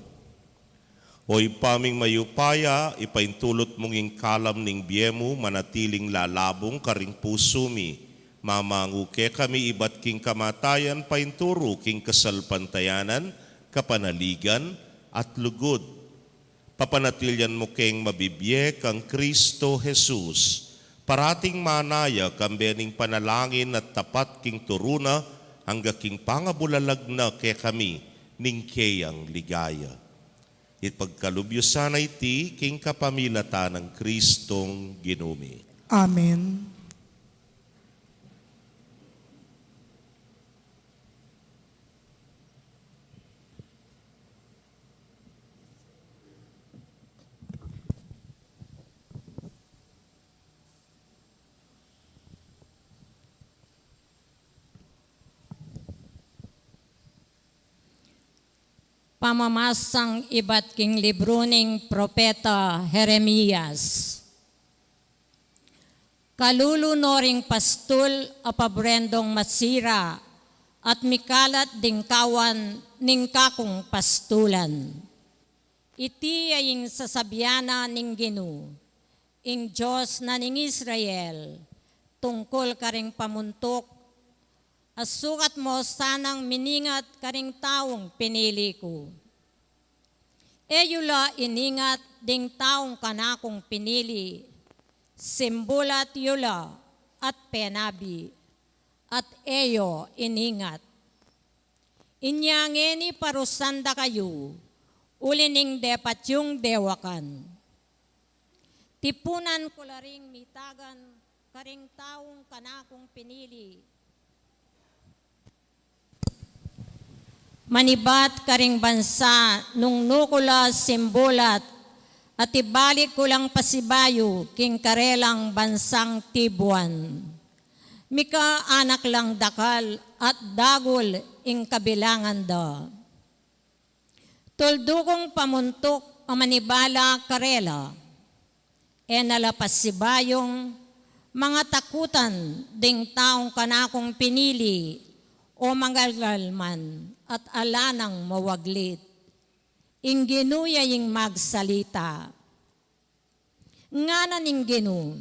O Ibpa ming mayupaya, ipaintulut mung ing kalam ning bie mu manatiling lalabung karing pusu mi. Mamangu kekami ibat king kamatayan, painturu king kasalpantayanan, kapanaligan, at lugud. Papanatilian mu keng mabibie kang Kristo Jesus, parating manaya kambe ning panalangin at tapat king turu na, angga king pangabulalag na kekami ning keyang ligaya. Ipagkalub yu sana iti king kapamilatan nang Kristong Ginu mi. Amen. Pamamasang ibat king libru ning propeta Jeremias. Kalulu no ring pastul a paburen dong masira at mikalat ding kawan ning kakung pastulan. Iti ya ing sasabian na ning Ginu, ing Dios na ning Israel, tungkul karing pamuntuk a sukat mo sanang miningat karing taung pinili ku. E yu la iningat ding taung kanakung pinili, simbulat yu la at penabi, at e yu iningat. Inya ngeni parusan da kayu, uli ning depat yung dewakan. Tipunan ku la ring mitagan karing taung kanakung pinili. Manibat karing bansa nung nu ku la simbulat, at ibalik ku lang pasibayu king karelang bansang tibuan. Mika anak lang dakal at dagul ing kabilangan da. Tuldu kung pamuntuk a manibala karela. E na la pasibayung mangatakutan ding taung kanakung pinili o mangalgal man at ala nang mawaglit. Ing Ginu ya ing magsalita. Ngana ning Ginu,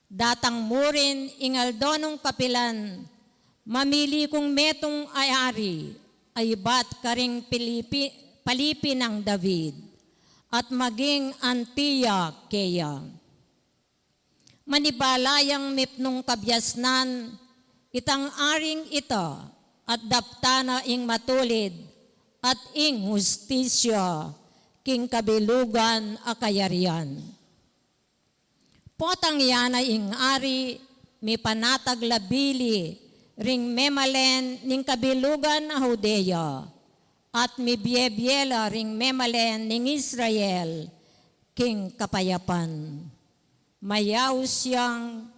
datang murin ing aldo nung kapilan, mamili kung metung a ari, a ibat karing pilipi-, palipi nang David, at maging anti ya keya. Manibala yang mipnung kabiasnan itang aring ita, at daptan na ing matulid, at ing hustisya king kabilugan a kayarian. Potang ya na ing ari, mipanatag la bili ring memalen ning kabilugan a Judea, at mibie-bie la ring memalen ning Israel king kapayapan. Mayaus yang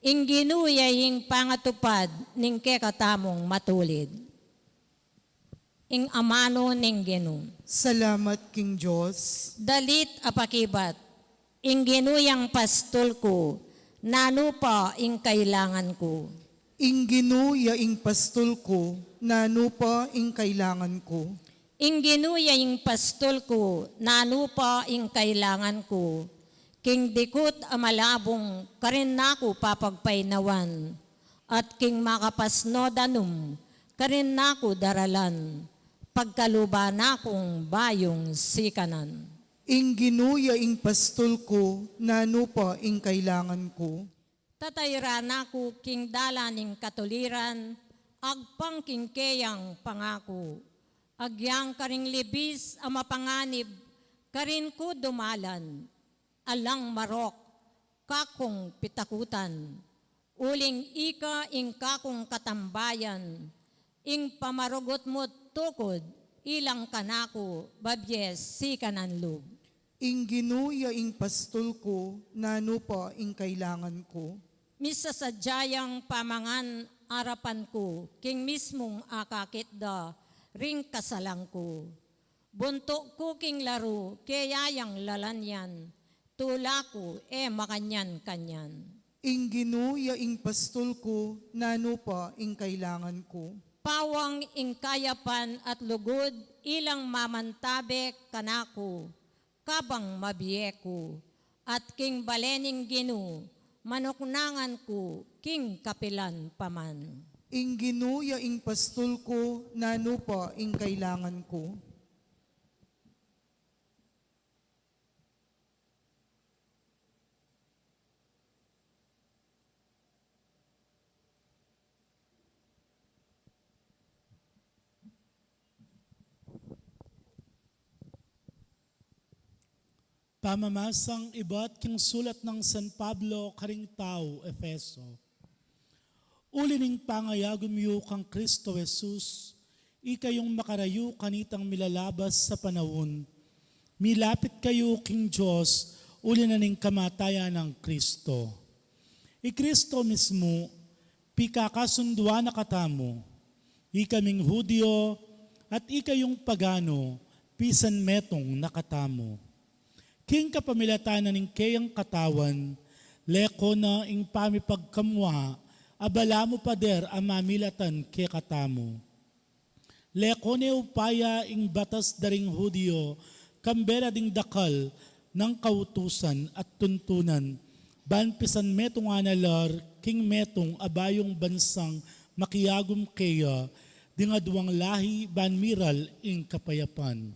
ing Ginu ya ing pangatupad ning kekatamung matulid. Ing amanu ning Ginu. Salamat king Dios. Dalit a pakibat. Ing Ginu yang pastul ku, nanu pa ing kailangan ku? Ing Ginu ya ing pastul ku, nanu pa ing kailangan ku? Ing Ginu ya ing pastul ku, nanu pa ing kailangan ku? King dikut a malabung, karin na ku papagpainawan, at king makapasno danum, karin na ku daralan, pagkaluban na kung bayung sikanan. Ing Ginu ya ing pastul ku, nanu pa ing kailangan ku? Tatairan na ku king dalan ning katuliran, agpang king keyang pangaku. Agyang karing libis a mapanganib, karin ku dumalan. Alang marok, kakung pitakutan. Uling ika ing kakung katambayan, ing pamarugut mu't tukud, ilang kanaku, babie sikanan lub. Ing Ginu ya ing pastul ku, nanu pa ing kailangan ku? Misasadya yang pamangan arapan ku, king mismung akakit da ring kasalang ku. Buntuk ku king laru, keya yang lalanyan, tula ku, e makanyan-kanyan. Ing Ginu ya ing pastul ku, nanu pa ing kailangan ku? Pawang ing kayapan at lugud, Ilang mamantabe kanaku, kabang mabie ku, at king bale ning Ginu, manuknangan ku king kapilan pa man. Ing Ginu ya ing pastul ku, nanu pa ing kailangan ku? Pamamasang ibat king sulat nang San Pablo karing tau Efeso. Uli ning pangayagum yu kang Kristo Jesus, ikayung makarayu kanitang milalabas a panaun, milapit kayu king Dios uli na ning kamatayan nang Kristo. I Kristo mismu pikakasunduan na katamu, ikaming Judio at ikayung pagano, pisanmetung na katamu. King kapamilatan na ning keyang katawan, leko na ing pamipagkamua a balamu pader a mamilatan kekatamu. Leko ne upaya ing batas da ring Judio, kambe la ding dakal nang kautusan at tuntunan, ban pisanmetungan na la king metung a bayung bansang makiagum keya, ding aduang lahi ban miral ing kapayapan.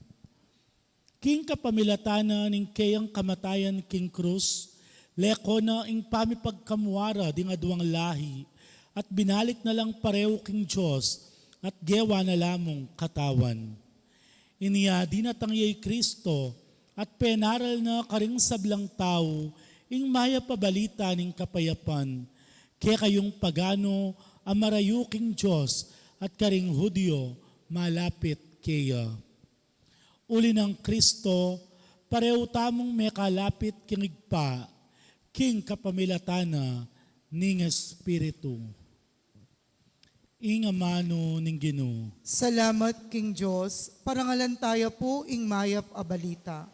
King kapamilatan na ning keyang kamatayan king krus, leko na ing pamipagkamua ra ding aduang lahi, at binalik na lang pareu king Dios, at gewa na la mung katawan. Inya dinatang ya i Kristo, at penaral na karing sablang tau ing mayap a balita ning kapayapan, kekayung pagano a marayu king Dios, at karing Judio malapit keya. Uli nang Kristo, pareu tamung mekalapit king Ibpa, king kapamilatan na ning Espiritu. Ing amanu ning Ginu. Salamat king Dios, parangalan taya pu ing mayap a balita.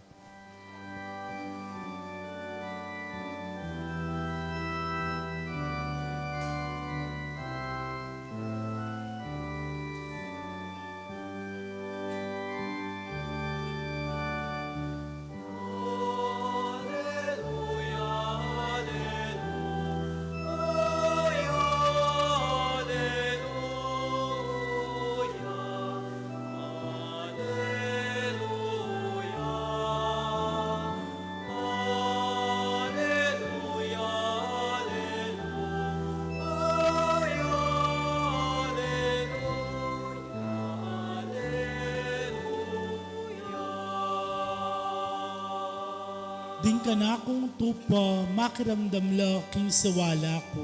Ding kanakung tupa, makiramdam la king sawala ku,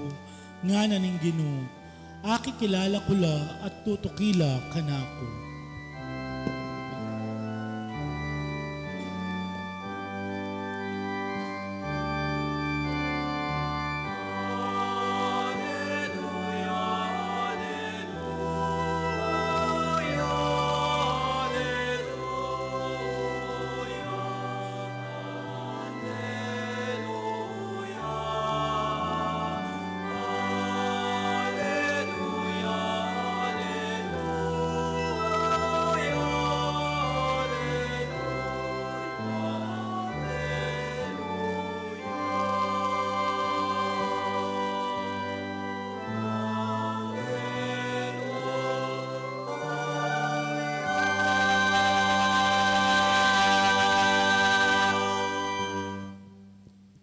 ngana ning Ginu, akikilala ku la at tutuki la kanaku.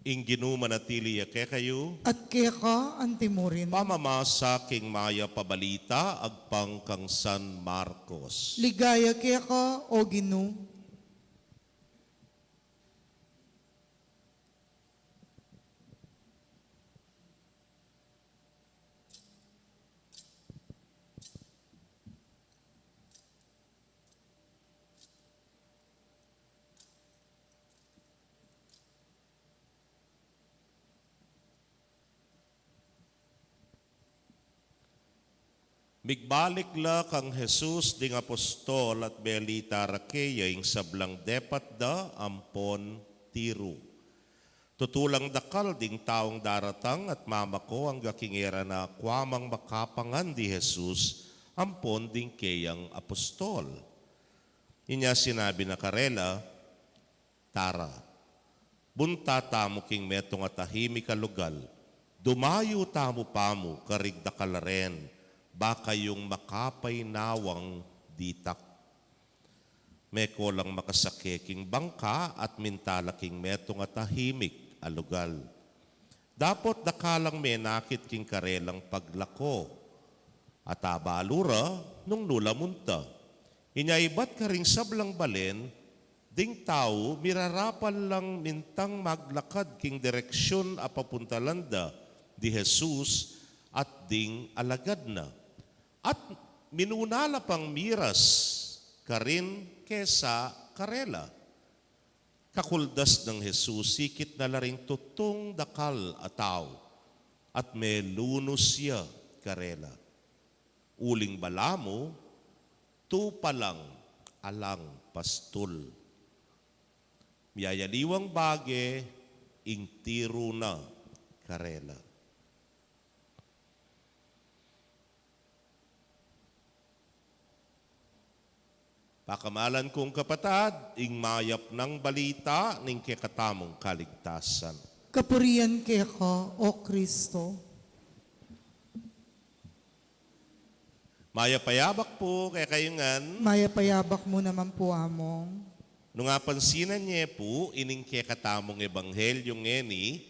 Ing Ginu manatili ya kekayu. At keka antimurin. Pamamasa king mayap a balita agpang kang San Marcos. Ligaya keka, O Ginu. Migbalik la kang Jesus ding apostol at belita ra keya ing sablang depat da ampon tiru. Tutulang dakal ding taung daratang at mamako angga king e ra na kuamang makapangan di Jesus ampon ding keyang apostol. Inya sinabi na karela, "Tara, bunta tamu king metung a tahimik a lugal, dumayu tamu pamu karing dakal a ren, ba kayung makapainawa ditak." Meko lang makasake king bangka at minta la king metung a tahimik a lugal. Dapot dakal lang menakit king karelang paglako. At abalu ra, nung nu la munta. Inya ibat karing sablang balen, ding tau mirarapal lang mintang maglakad king direksyun a papuntalan da di Jesus at ding alagad na. At minuna la pang miras karin kesa karela. Kakuldas nang Jesus, ikit na la ring tutung dakal a tau, at melunus ya karela. Uling balamu, tupa lang alang pastul. Miyayaliwang bage, ing tiru na karela. Pakamalan kung kapatad, ing mayap nang balita ning kekatamung kaligtasan. Kapurian keka, O Kristo. Mayap a yabak pu kekayu ngan. Mayap a yabak mu naman pu, Among. Nung apansinan ye pu ining kekatamung ebanghelyu ngeni,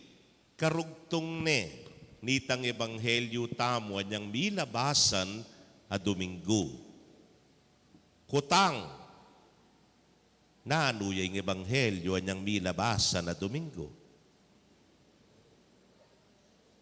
karugtung ne nitang ebanghelyu tamu anyang milabasan a Dominggu. Kutang, nanu ya ing ebanghelyu anyang milabasan a Dominggu?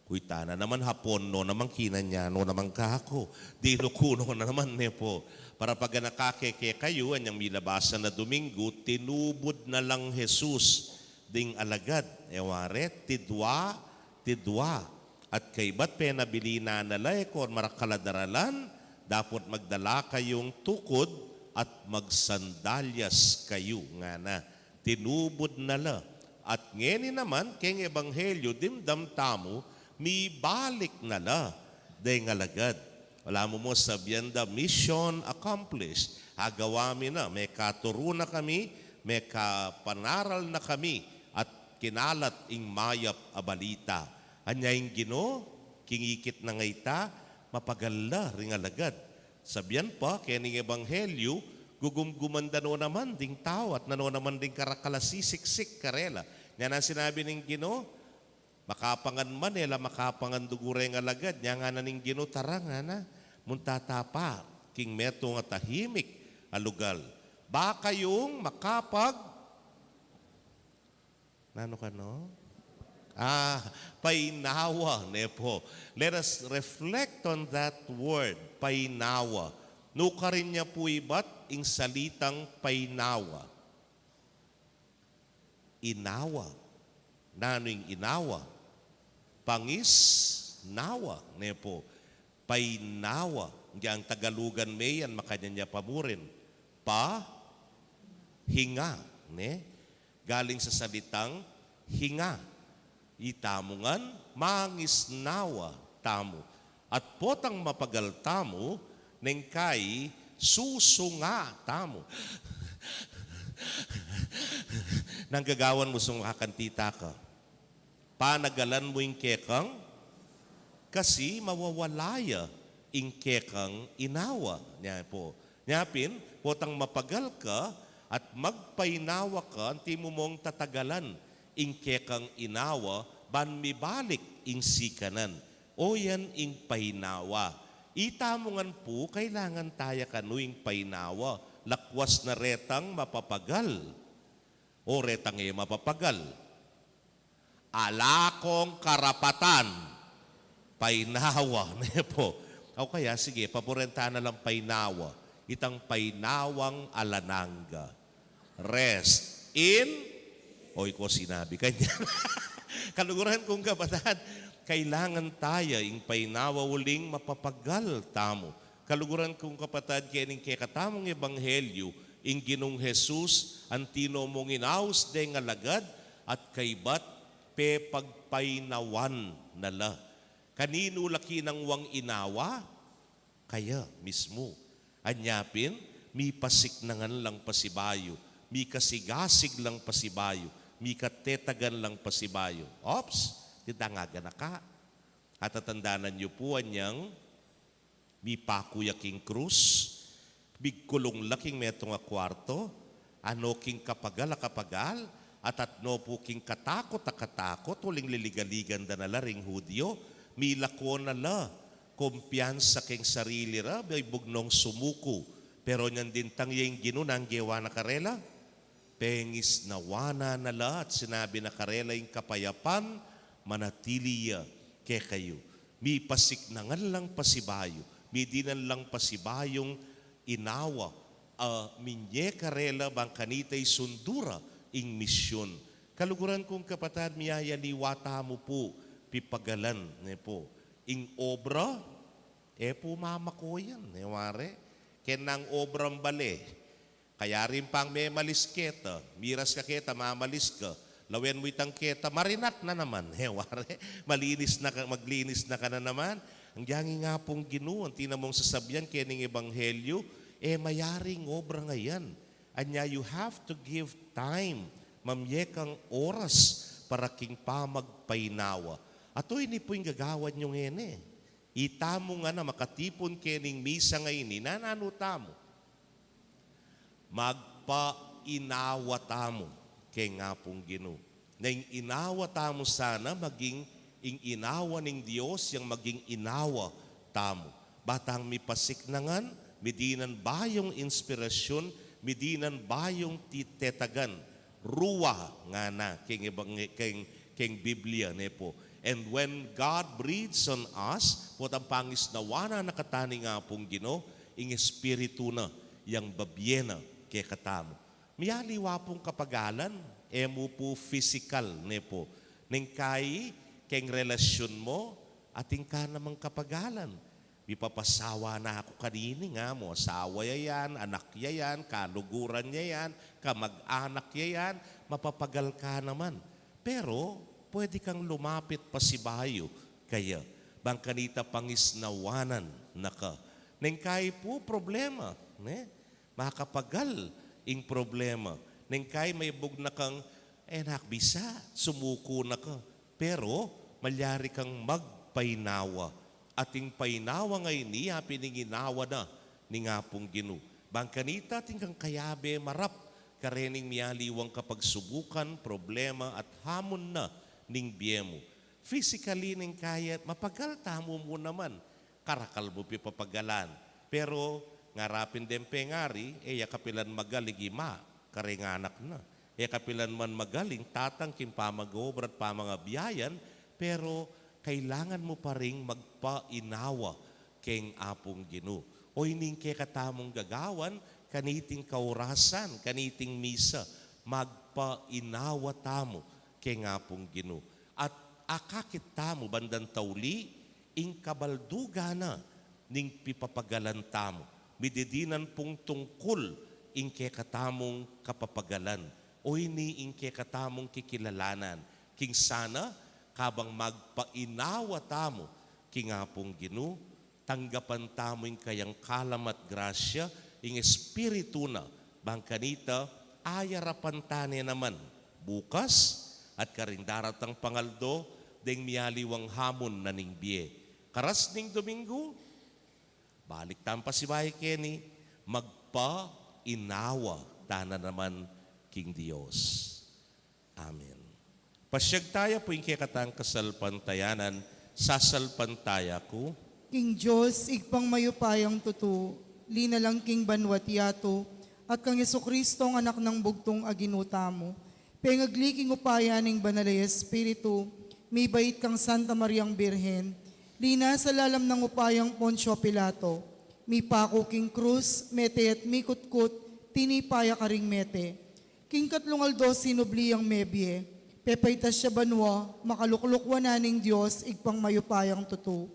Kuita na naman Hapon, no naman Kinan ya, no naman kaku. Dinu ku no naman, ne pu. Para paganaka ke kekayu, anyang milabasan a Dominggu, tinubud na lang Jesus ding alagad, e wari, tidwa, tidwa. At kaybat penabilinan na la, e ko marakal a daralan, dapot magdala kayung tukud at magsandalyas kayu, ngana. Tinubud na la. At ngeni naman, keng ebanghelyu, dimdam tamu, mibalik na la deng alagad. Ala mu mu sabian da, mission accomplished. Agawa mi na, mekaturu na kami, mekapanaral na kami, at kinalat ing mayap a balita. Anya ing Ginu, king ikit nang a ita, mapagal la ring alagad. Sabian pa, kening ebanghelyu, gugumguman da no naman ding tau, at nanu naman ding karakal a sisiksik karela. Nya nang sinabi ning Ginu, makapangan man, e la makapangan dugu reng alagad. Nya ngana ning Ginu, tara ngana, munta ta pa king metung a tahimik a lugal. Ba kayung makapag Nanu kanu? Ah, painawa, ne pu. Let us reflect on that word, painawa. Nukarin ya pu ibat ing salitang painawa? Inawa. Nanu ing inawa? Pangisnawa, ne pu. Painawa. Ing Tagalugan me yan, makanyan ya pa murin. Pa, hinga, ne? Galing sa salitang hinga. Itamu ngan, mangisnawa tamu. At potang mapagal tamu, neng kai susunga tamu. Nanu gagawan mu, sunga ka, antita ka? Panagalan mu ing kekang, kasi mawawala ya ing kekang inawa. Nya pu. Nya pin, potang mapagal ka at magpainawa ka, anti mu mung tatagalan ing kekang inawa, ban mibalik ing sikanan. O yan ing painawa. Itamu ngan pu, kailangan taya kanu ing painawa. Lakwas na retang mapapagal o retang e mapapagal. Ala kong karapatan. Painawa, ne pu. O kaya, sige, paburen ta na lang painawa. Itang painawang alang angga. Rest in, o, iko sinabi kanyan. Kaluguran kung kapatad, kailangan taya ing painawa uling mapapagal tamu. Kaluguran kung kapatad, kening kekatamung ebanghelyu, ing Ginung Jesus, anti no mung inaus deng alagad, at kaybat pepagpainawan na la. Kaninu la kinang wang inawa? Kaya mismu. Anya pin, Mipasiknangan lang pasibayu, mikasigasigan lang pasibayu, mikatetagan lang pasibayu. Ops, dita nga ganaka. At tatandanan yu pu anyang mipaku ya king krus, migkulung la king metung a kuarto, ano king kapagal a kapagal, at atno pu king katakut a katakut, uling liligaligan da na la ring Judio, milako na la, kumpiyansa king sarili ra, bibugnu sumuku. Pero nyang dintang ya ing Ginu, nanu ing gewa na karela? Pengisnawan na la at sinabi na karela, ing kapayapan manatili ya kekayu. Mipasiknangan lang pasibayu, midinan lang pasibayung inawa, a, minye karela bang kanita isundu ra ing misyun. Kaluguran kung kapatad, miyayaliwa tamu pu pipagalan, ne pu. Ing obra, e pu mamaku yan, ne ware. Keng obra bale, kaya rin pang memalis keta, miras ka keta, mamalis ka, lawen mu itang keta, marinat na naman, e ware, malinis na ka, maglinis na ka na naman. Ang dyang ing Apung Ginu, anti na mung sasabian keng ebanghelyu, e mayaring obra ngayan. Anya, you have to give time, mamye kang oras para king pamagpainawa. At o ini pu ing gagawan yu ngeni. Itamu ngana makatipun keni king misa ngeni, nananu tamu? Magpainawa tamu keng Apung Ginu. Na ing inawa tamu sana maging ing inawa ning Dios yang maging inawa tamu. Ba tang mipasiknangan, midinan bayung inspirasyon, midinan bayung titetagan, ruah ngana keng ebang-, keng, keng Biblia, ne pu. And when God breathes on us, potang pangisnawan na kata ning Apung Ginu, ing Espiritu na yang babie na kekatamu. Miyaliwa pung kapagalan, e mu pu pisikal, ne pu. Neng kai, keng relasyun mu, atin ka namang kapagalan. Mipapasawa na ku kanini, nga mu, asawa ya yan, anak ya yan, kaluguran ya yan, kamag-anak ya yan, mapapagal ka naman. Pero, pwede kang lumapit pasibayu kaya, bang kanita pangisnawanan na ka. Neng kai pu problema, ne? Makapagal ing problema. Neng kai maibug na kang, e na ku bisa, sumuku na ka. Pero, malyari kang magpainawa. At ing painawa ngeni, apin ing inawa na ning Apung Ginu. Bang kanita, atin kang kayabe marap karening miyaliwang kapagsubukan, problema, at hamun na ning bie mu. Physically, neng kai, mapagal tamu mu naman. Karakal mu pipapagalan. Pero, ngara pin deng pengari, e ya kapilan magal ing ima kareng anak na. E ya kapilan man magal ing tatang king pamag-obra at pamangabiayan, pero kailangan mu pa ring magpainawa keng Apung Ginu. O ini ing kekatamung gagawan, kaniting kaurasan, kaniting misa, magpainawa tamu keng Apung Ginu. At akakit tamu bandang tauli, ing kabaldugan na ning pipapagalan tamu. Mididinan pung tungkul ing kekatamung kapapagalan. O ini ing kekatamung kikilalanan. King sana, kabang magpainawa tamu king Apung Ginu, tanggapan tamu ing kayang kalam at grasya, ing Espiritu na, bang kanita, ayarapan ta ne naman bukas, at karing daratang pangaldo, deng miyaliwang hamun na ning bie. Karas ning Domingo, balik tang pasibayu keni, magpainawa ta na naman king Dios. Amen. Pasiag taya pu ing kekatang kasalpantayanan, sasalpantaya ku. King Dios, Ibpang mayupayang tutu, linalang king banua't yatu, at kang Jesucristo, anak nang bugtung a Ginu tamu, pengagli king upaya ning Banal a Espiritu, mibait kang Santa Mariang Birhen, linasa lalam nang upayang Poncio Pilato, mipaku king krus, mete at mikutkut, tinipa ya karing mete. King katlung aldo sinubli yang mebie, pepaitas ya banua, makalukluk wanan ning Dios, Ibpang mayupayang tutu.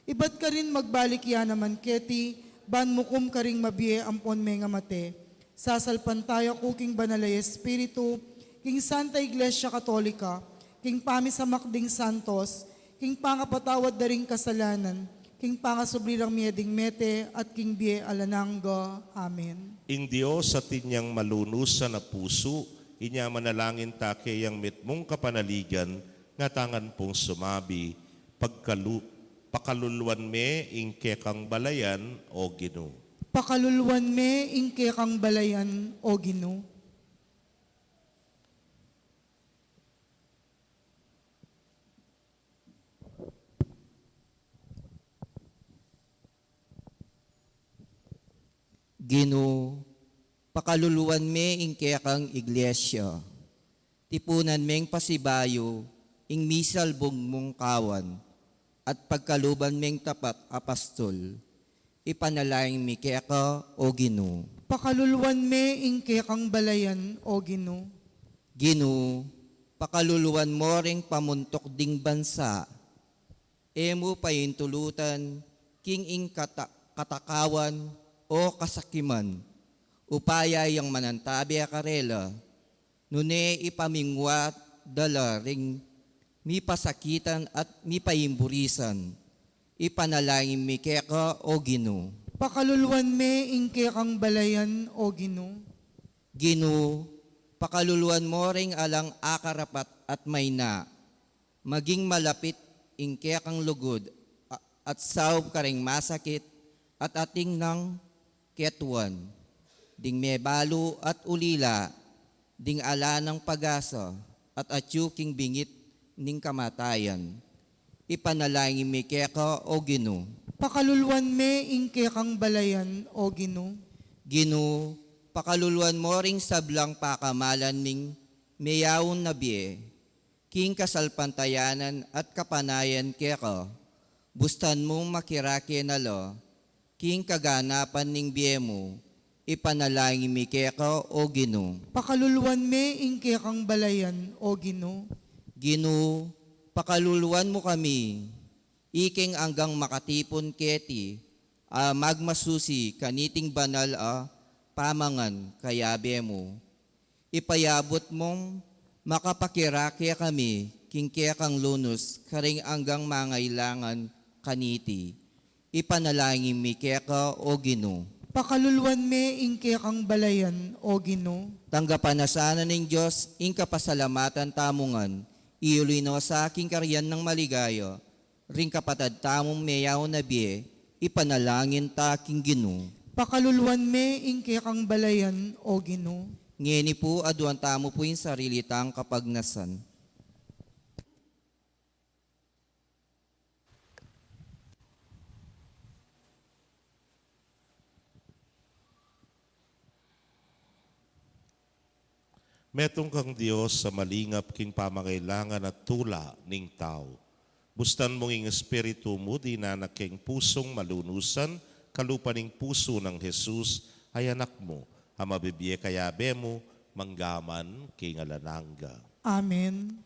Ibat karin magbalik ya naman keti, ban mukum karing mabie ampon mengamate. Sasalpantaya ku king Banal a Espiritu, king Santa Iglesia Katolika, king pamisamak ding santos, king pangapatawad da ring kasalanan, King pangasubli lang mie ding mete at king bie alang angga. Amen. Ing Dios atin yang malunusan a pusu, inya manalangin ta keyang mitmung kapanaligan, ngatangan pung sumabi, pagkalu-, pakaluluan me ing kekang balayan, O Ginu. Pakaluluan me ing kekang balayan, O Ginu. Ginu, pakaluluan me ing kekang iglesia. Tipunan meng pasibayu ing misalbung mung kawan, at pagkaluban meng tapat a pastul. Ipanalangin mi keka, O Ginu. Pakaluluan me ing kekang balayan, O Ginu. Ginu, pakaluluan mo ring pamuntuk ding bansa. E mu paintulutan king ing kata-, katakawan o kasakiman. Upaya yang manantabe karela, nune ipamingwat da la ring mipasakitan at mipaimburisan. Ipanalangin mi keka, O Ginu. Pakaluluan me ing kekang balayan, O Ginu. Ginu, pakaluluan mo ring alang akarapat at mayna. Maging malapit ing kekang lugud a-, at saup karing masakit at ating nang ketuan, ding mebalu at ulila, ding ala nang pag-asa, at atyu king bingit ning kamatayan. Ipanalangin mi keka, O Ginu. Pakaluluan me ing kekang balayan, O Ginu. Ginu, pakaluluan mo ring sablang pakamalan ning meyaun a bie. King kasalpantayanan at kapanayan keka, bustan mung makirake na la, king kaganapan ning bie mu, ipanalangin mi keka, O Ginu. Pakaluluan me ing kekang balayan, O Ginu. Ginu, pakaluluan mu kami, ikeng anggang makatipun keti, a magmasusi kaniting banal a pamangan kayabe mu. Ipayabut mung makapakirake kami king kekang lunus karing anggang mangailangan kaniti. Ipanalangin mi keka, O Ginu. Pakaluluan me ing kekang balayan, O Ginu. Tanggapan na sana ning Dios ing kapasalamatan tamu ngan, iyuli no sa king karian nang maligaya, ring kapatad tamung meyaun a bie, ipanalangin ta king Ginu. Pakaluluan me ing kekang balayan, O Ginu. Ngeni pu, aduan tamu pu ing sarili tang kapagnasan. Metung kang Dios a malingap king pamangailangan at tula ning tau. Bustan mung ing Espiritu mu, dinanak keng pusung malunusan, kalupa ning pusu nang Jesus a Anak mu, a mabibie kayabe mu, mangga man king alang angga. Amen.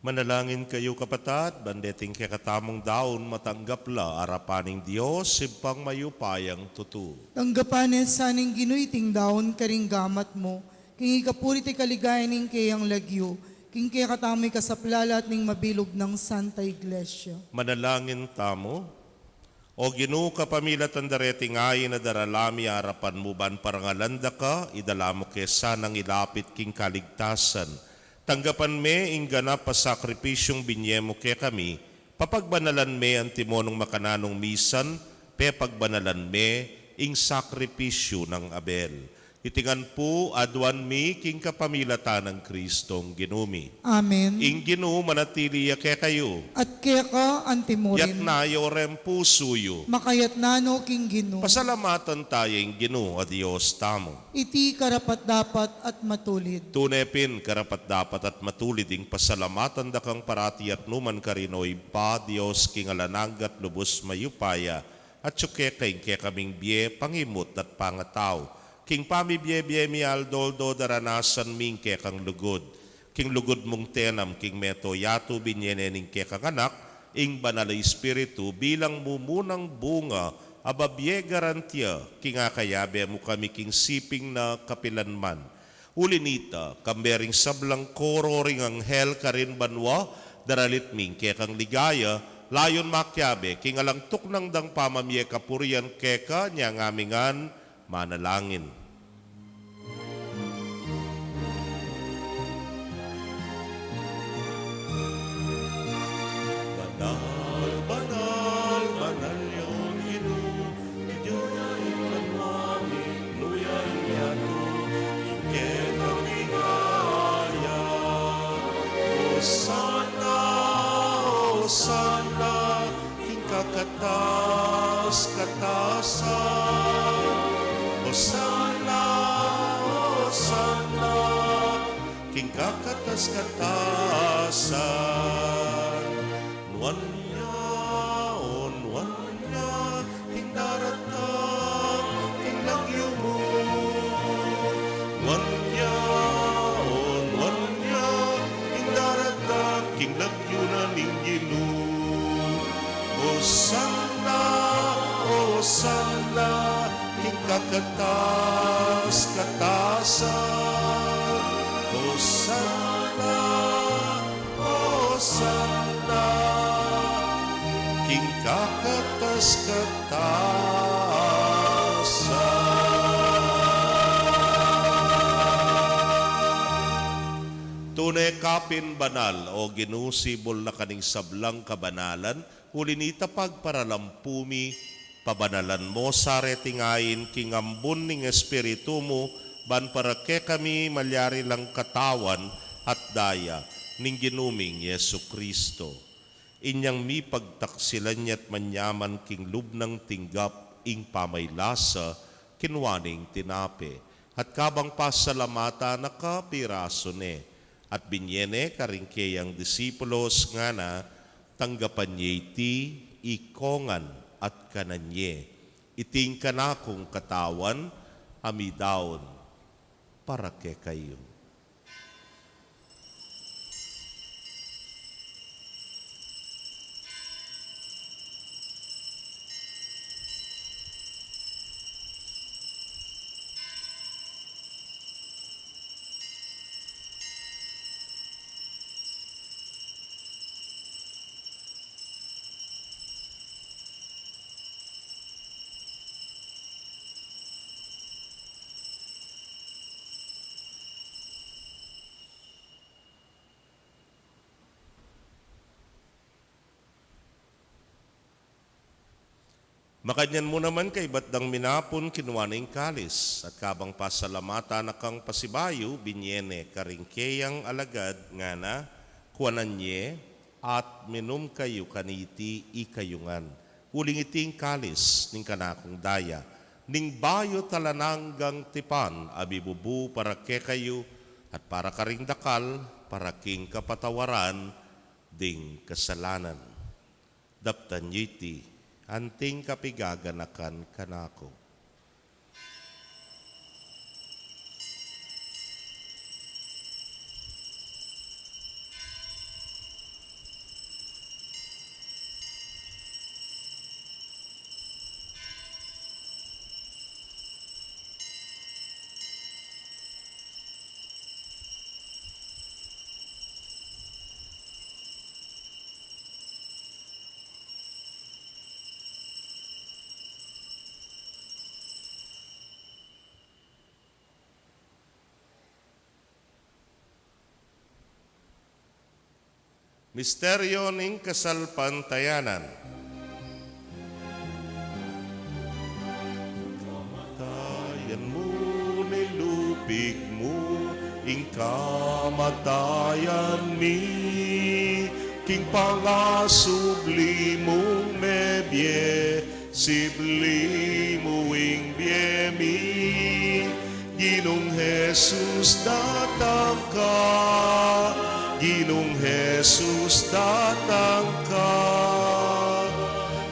Manalangin kayu, kapatad, ban deting kekatamung daun matanggap la arapan ning Dios, Ibpang mayupayang tutu. Tanggapan ne sa ning Ginu iting daun karing gamat mu, king ikapuri at kaligayan ning keyang lagyu, king kekatamu ikasaplala at ning mabilug nang Santa Iglesia. Manalangin tamu. O Ginu, kapamilatan da reting ain a daralan mi arapan mu ban parangalan da ka, idala mu ke sanang ilapit king kaligtasan. Tanggapan me ing ganap a sakripisyung binie mu kekami, papagbanalan me antimonung makananung misan, pepagbanalan me ing sakripisyu nang Abel. Iti ngan pu aduan mi king kapamilatan nang Kristong Ginu mi. Amen. Ing Ginu manatili ya kekayu. At keka antimurin. Itas yu reng pusu yu. Makatas no king Ginu. Pasalamatan taya ing Ginu a Dios tamu. Iti karapat-dapat at matulid. Tune pin karapat-dapat at matulid ing pasalamatan da kang parati at nukarin man, o Ibpa, Dios king alang angga at lubus mayupaya, atyu keka ing kekaming bie, pangimut at pangatau. King pamibie-bie mi aldo-aldo daranasan mi ing kekang lugud. King lugud mung tinanam king mabilug a yatu, binie ne ning kekang Anak ing Banal a Espiritu bilang mumunang bunga a babie garantiya king akayabe mu kami king siping na kapilanman. Uli na nita, kambe ring sablang koro ring anghel karin banua, daralit mi ing kekang ligaya, layun makiabe king alang tuknang dang pamamie kapurian keka. Inya ngan mi ngan manalangin. Banal, banal, banal ya ing Ginu, king banua ning banua, ing yatu king kekang ligaya. Osana, Osana king kakatas-katasan. Osana, Osana king kakatas-katasan. Nuan ya, o nuan ya ing daratang king lagyu mu. Nuan ya, o nuan ya ing daratang king lagyu na ning Ginu. Osana, Osana king kakatas-katasan. Osana, Osana king kakatas-katasan. Tune ka pin banal, o Ginu, sibul na ka ning sablang kabanalan. Uli na nita, pagparalampu mi, pabanalan mu sa reting ain king ambun ning Espiritu mu, ban para kekami malyari lang katawan at daya ning Ginu ming Jesucristo. Inyang mipagtaksilan ya at manyaman king lub nang tinggap ing pamaylasa, kinua ne ing tinape, at kabang pasalamatan na ka, pirasu ne, at binie ne karing keyang disipulus, ngana: Tanggapan ye iti ikongan at kanan ye. Iti ing kanakung katawan a midaun para kekayu. Makanyan mu naman, kaybat dang minapun, kinua ne ing kalis, at kabang pasalamatan na kang pasibayu, binie ne karing keyang alagad, ngana: Kuanan ye at minum kayu kaniti ikayu ngan, uling iti ing kalis ning kanakung daya, ning bayu at alang anggang tipan, a mibubu para kekayu at para karing dakal, para king kapatawaran ding kasalanan. Daptan ye iti anting kapigaganakan kanaku. Misteryo ning kasalpantayanan. Kamatayan mu, nilupig mu ing kamatayan mi, king pangasubli mung mebie, sibli mu ing bie mi. Ginung Jesus, datang ka. Ginung Jesus, datang ka.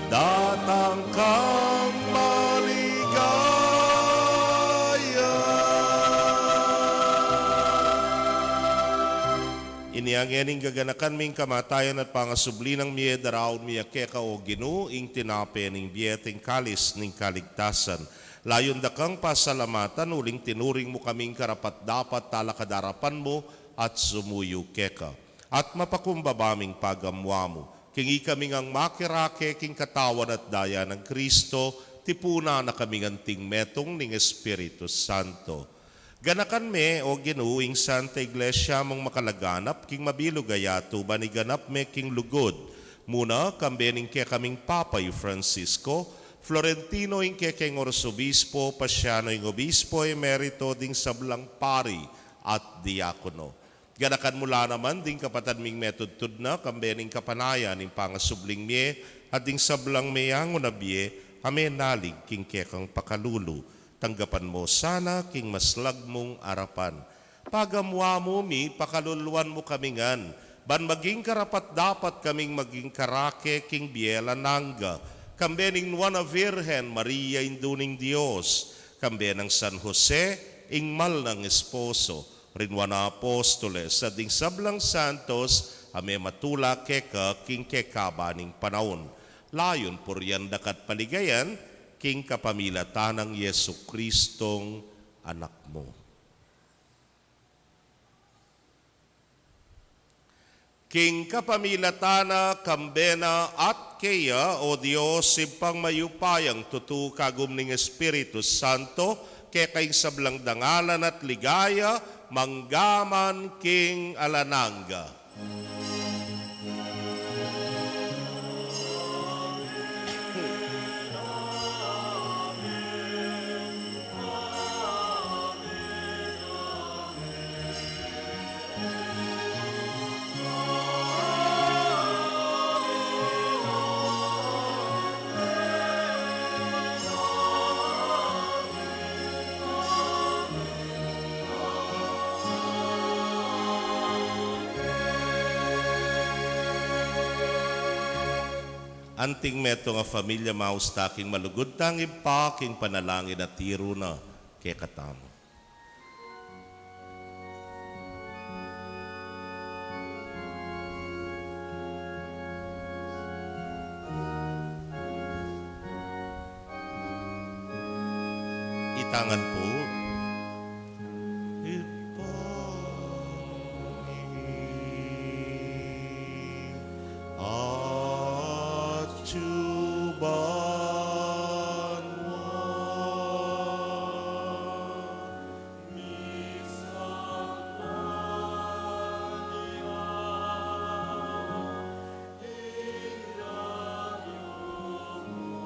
Datang kang maligaya. Inya ngening gaganakan mi ing kamatayan at pangasubli nang mie, daraun mi keka, O Ginu, ing tinape ning bie at ing kalis ning kaligtasan. Layun da kang pasalamatan uling tinuring mu kaming karapat-dapat talakad king arapan mu at sumuyu keka. At mapakumbaba ming pagamuan mu, king ikami ngang makirake king katawan at daya nang Kristo, tipunan na kaming anting metung ning Espiritu Santo. Ganakan me, O Ginu, ing Santa Iglesia mung makalaganap king mabilug a yatu, ban iganap me king lugud. Muna, kambe ning kekaming Papa i Francisco, Florentino ing kekeng Arsobispo, Pasiano ing Obispo Emerito, ding sablang pari at diakono. Ganakan mu la naman ding kapatad ming metudtud na, kambe ning kapanayan ning pangasubling mie, at ding sablang meangu na bie, a menalig king kekang pakalulu. Tanggapan mu sana king maslag mung arapan. Pagamuan mu mi, pakaluluan mu kami ngan, ban maging karapat-dapat kaming maging karake king bie alang angga, kambe ning Nuan a Virgen Maria, Indu ning Dios, kambe nang San Jose, ing mal nang esposo, ring nuan a apostoles, at ding sablang santos, a mematula keka king kekaba ning panaun. Layun purian da ka at paligayan, king kapamilatan nang Jesucristong Anak mu. King kapamilatan na, kambe na, at keya, O Dios, Ibpang mayupayang tutu, kagum ning Espiritu Santo, keka ing sablang dangalan at ligaya, mangga man king alang angga. Anting metung a familia, maus ta king malugud tang Ibpa king panalangin a tiru na kekatamu. Itangan pu. Ibpa mi, atsu ka banua, misamban ya ing lagyu mu.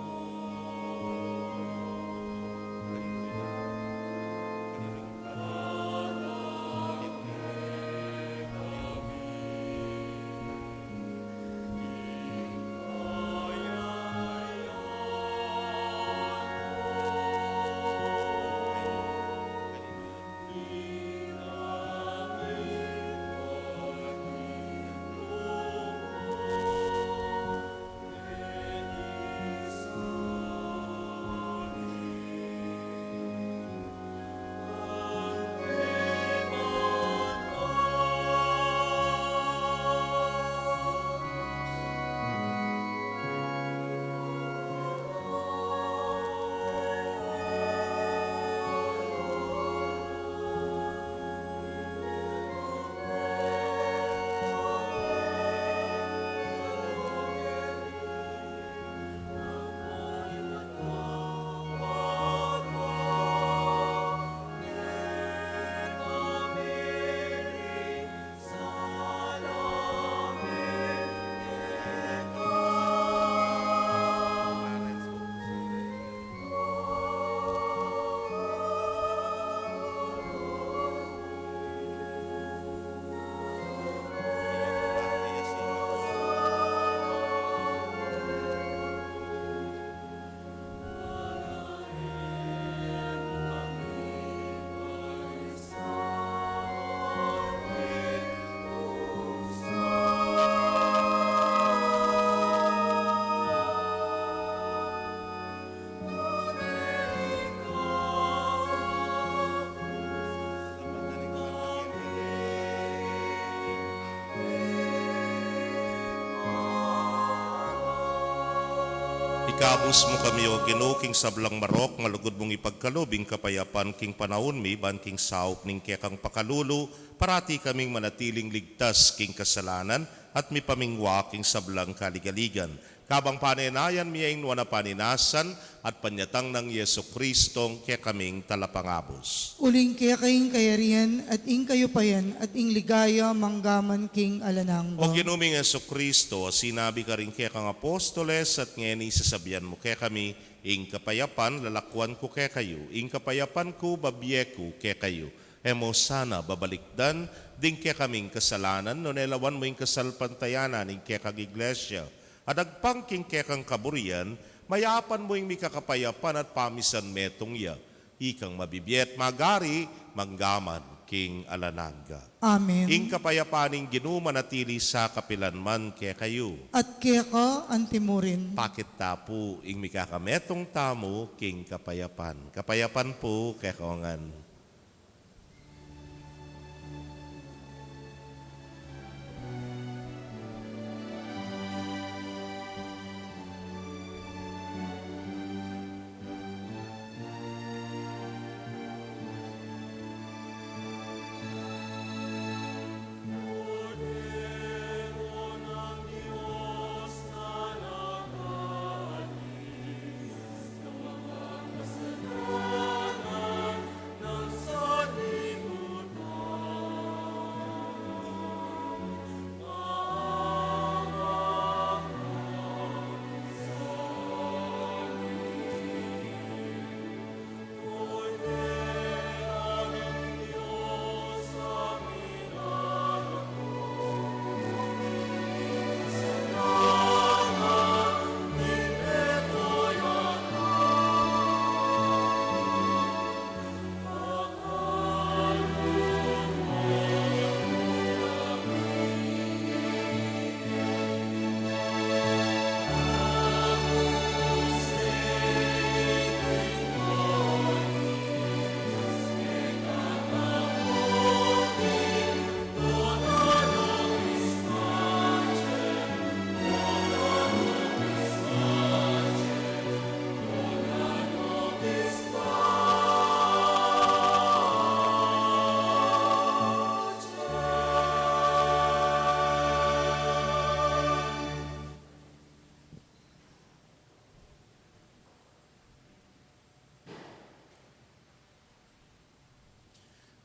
Ikabus mu kami, O Ginu, king sablang marok, ngan lugud mung ipagkalub ing kapayapan king panaun mi, ban king saup ning kekang pakalulu, parati kaming manatiling ligtas king kasalanan, at mipamingwa king sablang kaligaligan. Kabang panenayan mi ing nuan a paninasan, at panyatang nang Jesucristong kekaming Talapangabus. Uling keka ing kayarian, at ing kayupayan, at ing ligaya, mangga man king alang angga. O Ginu ming Jesucristo, a sinabi karing kekang apostoles, at ngeni sasabian mu kekami, ing kapayapan lalakwan ku kekayu, ing kapayapan ku babie ku kekayu. E mu sana babalikdan ding kekaming kasalanan, nune lawan mu ing kasalpantayanan ning kekang Iglesia, at agpang king kekang kaburian, mayapan mu ing mikakapayapan at pamisan metung ya. Ikang mabibie at magari, mangga man king alang angga. Amen. Ing kapayapan ning Ginu manatili sa kapilan man kekayu. At keka antimurin. Pakit ta pu ing mikakametung tamu king kapayapan. Kapayapan pu kekongan.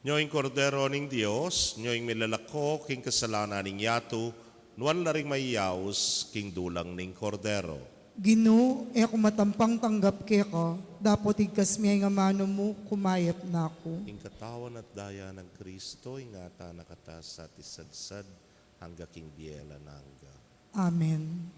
Nyo ing Kordero ning Dios, nyo ing milalako king kasalanan ning yatu, nuan la ring mayayaus king dulang ning Kordero. Ginu, e ku matampang tanggap keka, dapot igkas me ing amanu mu, kumayap na ku. Ing katawan at daya nang Kristo, ingatan na kata sa at isagsag, angga king bie alang angga. Amen.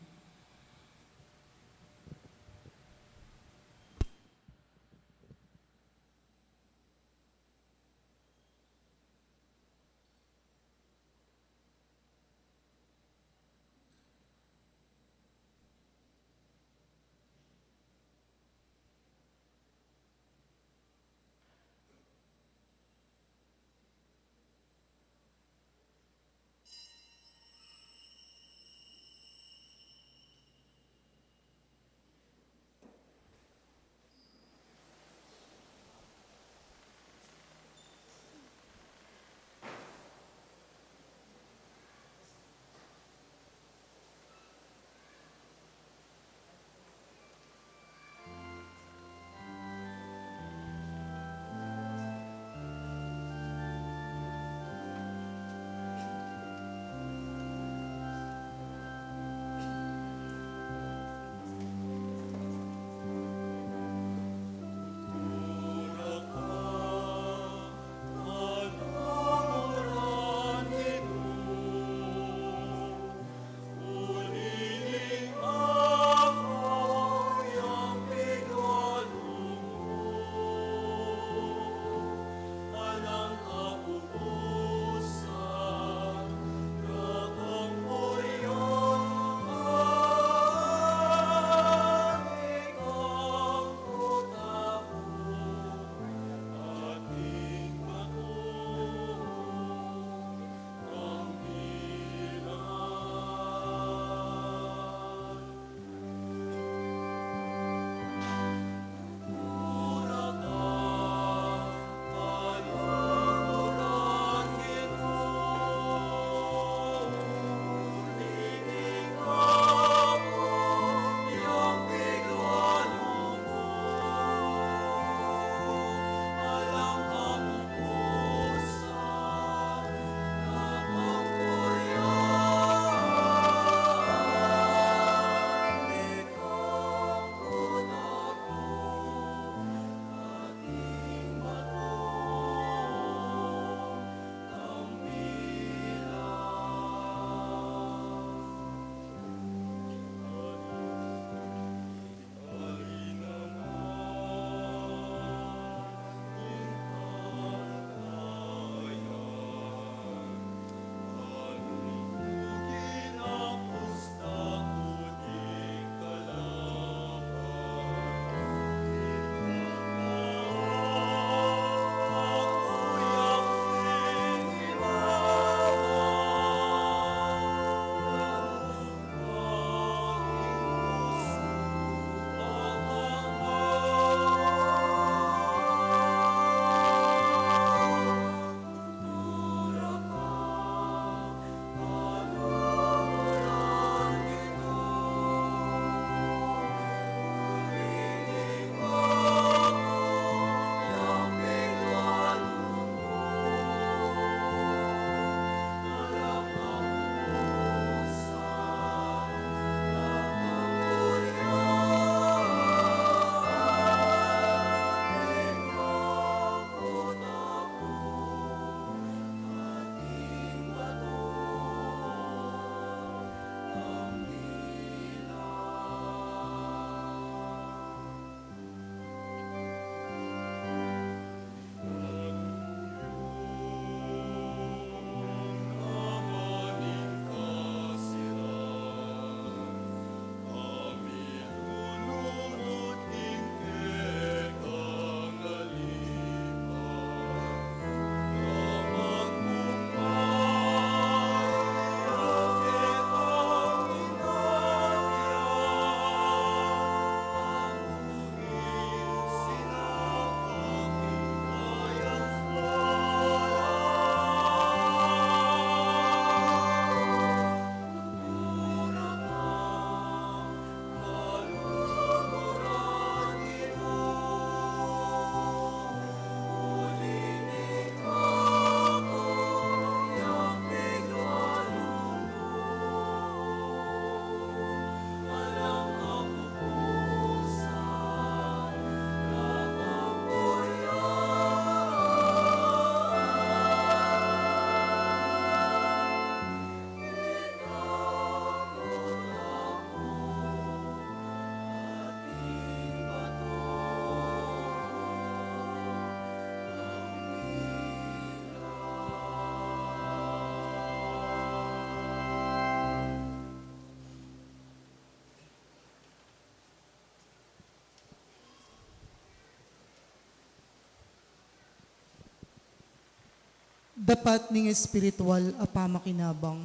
Dapat ning espiritual a pamakinabang.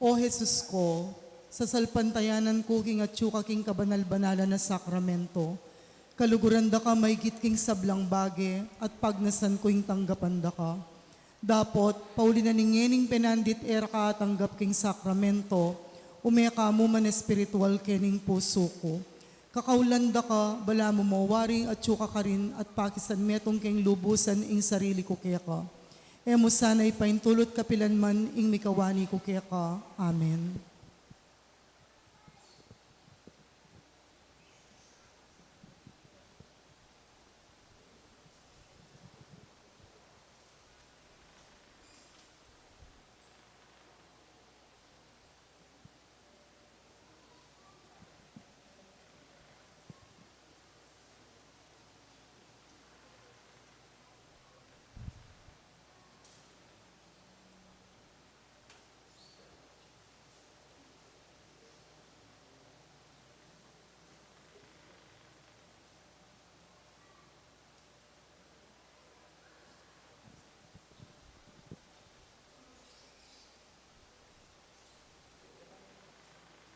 O Jesus ko, sasalpantayanan ku king atyu ka king kabanal-banalan a sakramento, kaluguran da ka maygit king sablang bage, at pagnasan ku ing tanggapan da ka. Dapot, pauli na ning ngening penandit e ra ka atanggap king sakramento, ume ka mu man espiritual kening pusu ku. Kakaulan da ka, balamu mo waring atyu ka karin at pakisan metung keng lubusan ing sarili ku keka. E mu sana ipaintulut kapilan man ing mikawani ku keka. Amen.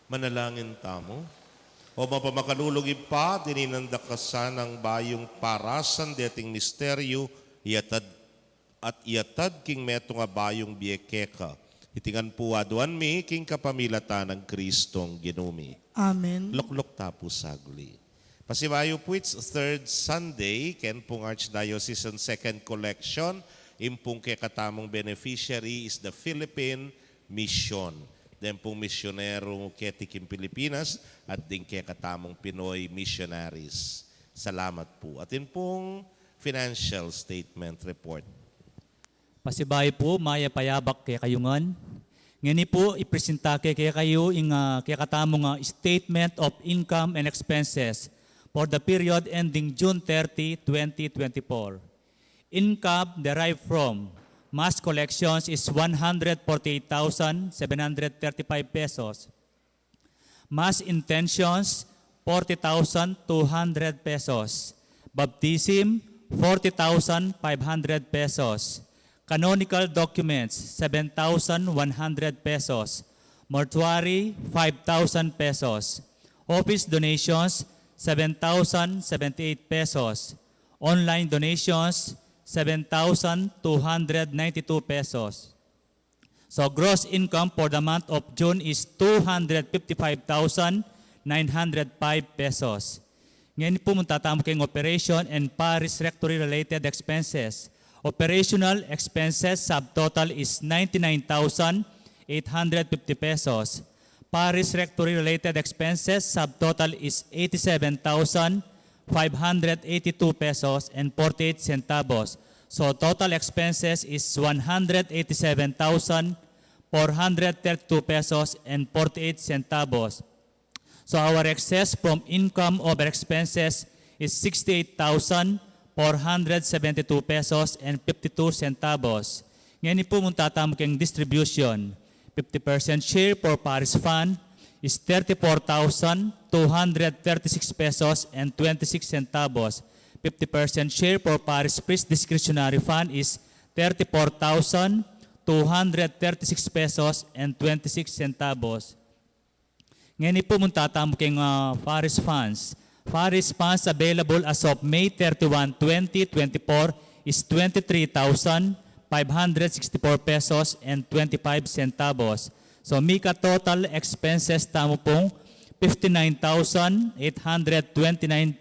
Manalangin tamu. O mapamakalulung Ibpa, dininan da ka sanang bayung parasan deting misteryu, iatad, at iatad king metung a bayung bie keka. Iti ngan pu aduan mi king kapamilatan nang Kristong Ginu mi. Amen. Lukluk ta pu saguli. Pasibayu pu, it's third Sunday, ken pung Archdiocesan Second Collection, ing pung kekatamung beneficiary is the Philippine Mission. Den pung misyonero keti king Pilipinas, at ding kekatamung Pinoy missionaries. Salamat pu. Atin pung financial statement report. Pasibayu pu, mayap a yabak kekayu ngan. Ngeni pu, ipresenta ke kekayu ing, ah, kekatamung, ah, statement of income and expenses for the period ending June thirty, twenty twenty-four. Income derived from mass collections is one hundred forty-eight thousand seven hundred thirty-five pesos. Mass intentions, forty thousand two hundred pesos. Baptism, forty thousand five hundred pesos. Canonical documents, seven thousand one hundred pesos. Mortuary, five thousand pesos. Office donations, seven thousand seventy-eight pesos. Online donations, seven thousand two hundred ninety-two pesos. So, gross income for the month of June is two hundred fifty-five thousand nine hundred five pesos. Ngeni pu, munta tamu keng operation and parish rectory related expenses. Operational expenses subtotal is ninety-nine thousand eight hundred fifty pesos. Parish rectory related expenses subtotal is eighty-seven thousand five hundred eighty-two pesos and forty-eight centavos. So, total expenses is one hundred eighty-seven thousand four hundred thirty-two pesos and forty-eight centavos. So, our excess from income over expenses is sixty-eight thousand four hundred seventy-two pesos and fifty-two centavos. Ngeni pu, munta tamu keng distribution. Fifty percent share for parish fund is thirty-four thousand two hundred thirty-six pesos and twenty-six centavos. Fifty percent share for parish priest discretionary fund is thirty-four thousand two hundred thirty-six pesos and twenty-six centavos. Ngeni pu, munta tamu keng, ah, parish funds. Parish funds available as of May thirty-one, twenty twenty-four is twenty-three thousand five hundred sixty-four pesos and twenty-five centavos. So, mika total expenses tamu pung fifty-nine thousand eight hundred twenty-nine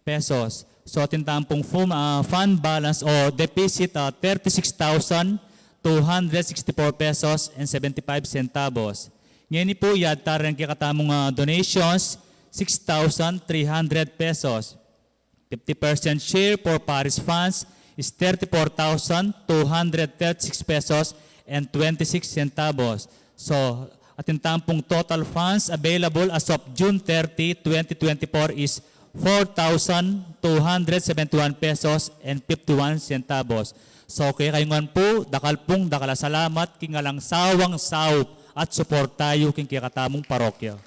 pesos. So, atin tamu pung fun-, ah, fund balance o deficit, ah, thirty-six thousand two hundred sixty-four pesos and seventy-five centavos. Ngeni pu, yadtar ing kekatamung, ah, donations, six thousand three hundred pesos. Fifty percent share for parish funds is thirty-four thousand two hundred thirty-six pesos and twenty-six centavos. So, atin tamu pung total funds available as of June thirty, twenty twenty-four is four thousand two hundred seventy-one pesos and fifty-one centavos. So, kekayu ngan pu, dakal pung dakal a salamat king alang sawang saup at suporta yu king kekatamung parokya.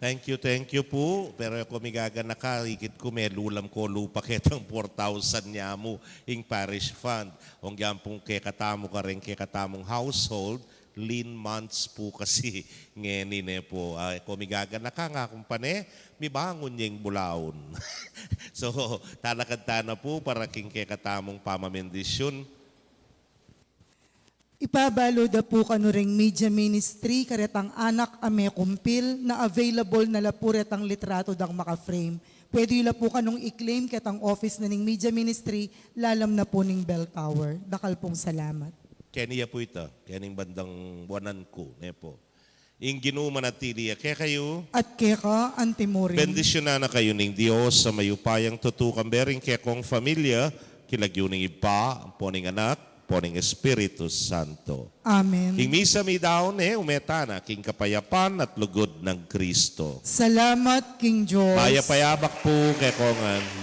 Thank you, thank you pu. Pero e ku migaganaka, ikit ku melulam ku lupa ketang four thousand nyamu ing parish fund. Ong yan pung kekatamu kareng kekatamung household, lean months pu kasi ngeni ne pu. Ah, e ku migaganaka nga kumpane, mibangun ya ing bulaun. So, talakad tana pu para king kekatamung pamamendisyun. Ipabalu da pu kanu reng media ministry karetang anak a mekumpil na available na la pu retang litrato dang maka-frame. Pwede yu la pu kanung i-claim ketang office na ning media ministry, lalam na pu ning bell tower. Dakal pung salamat. Keni ya pu ita, kening bandang wanan ku, ne pu. Ing Ginu manatili ya kekayu. At keka antimurin. Bendisyunan na kayu ning Dios a mayupayang tutu, kambe ring kekong familia, king lagyu ning Ibpa, ampo ning Anak, ampo ning Espiritu Santo. Amen. Ing misa midaun ne, ume tana king kapayapan at lugud nang Kristo. Salamat king Dios. Mayap a yabak pu kekongan.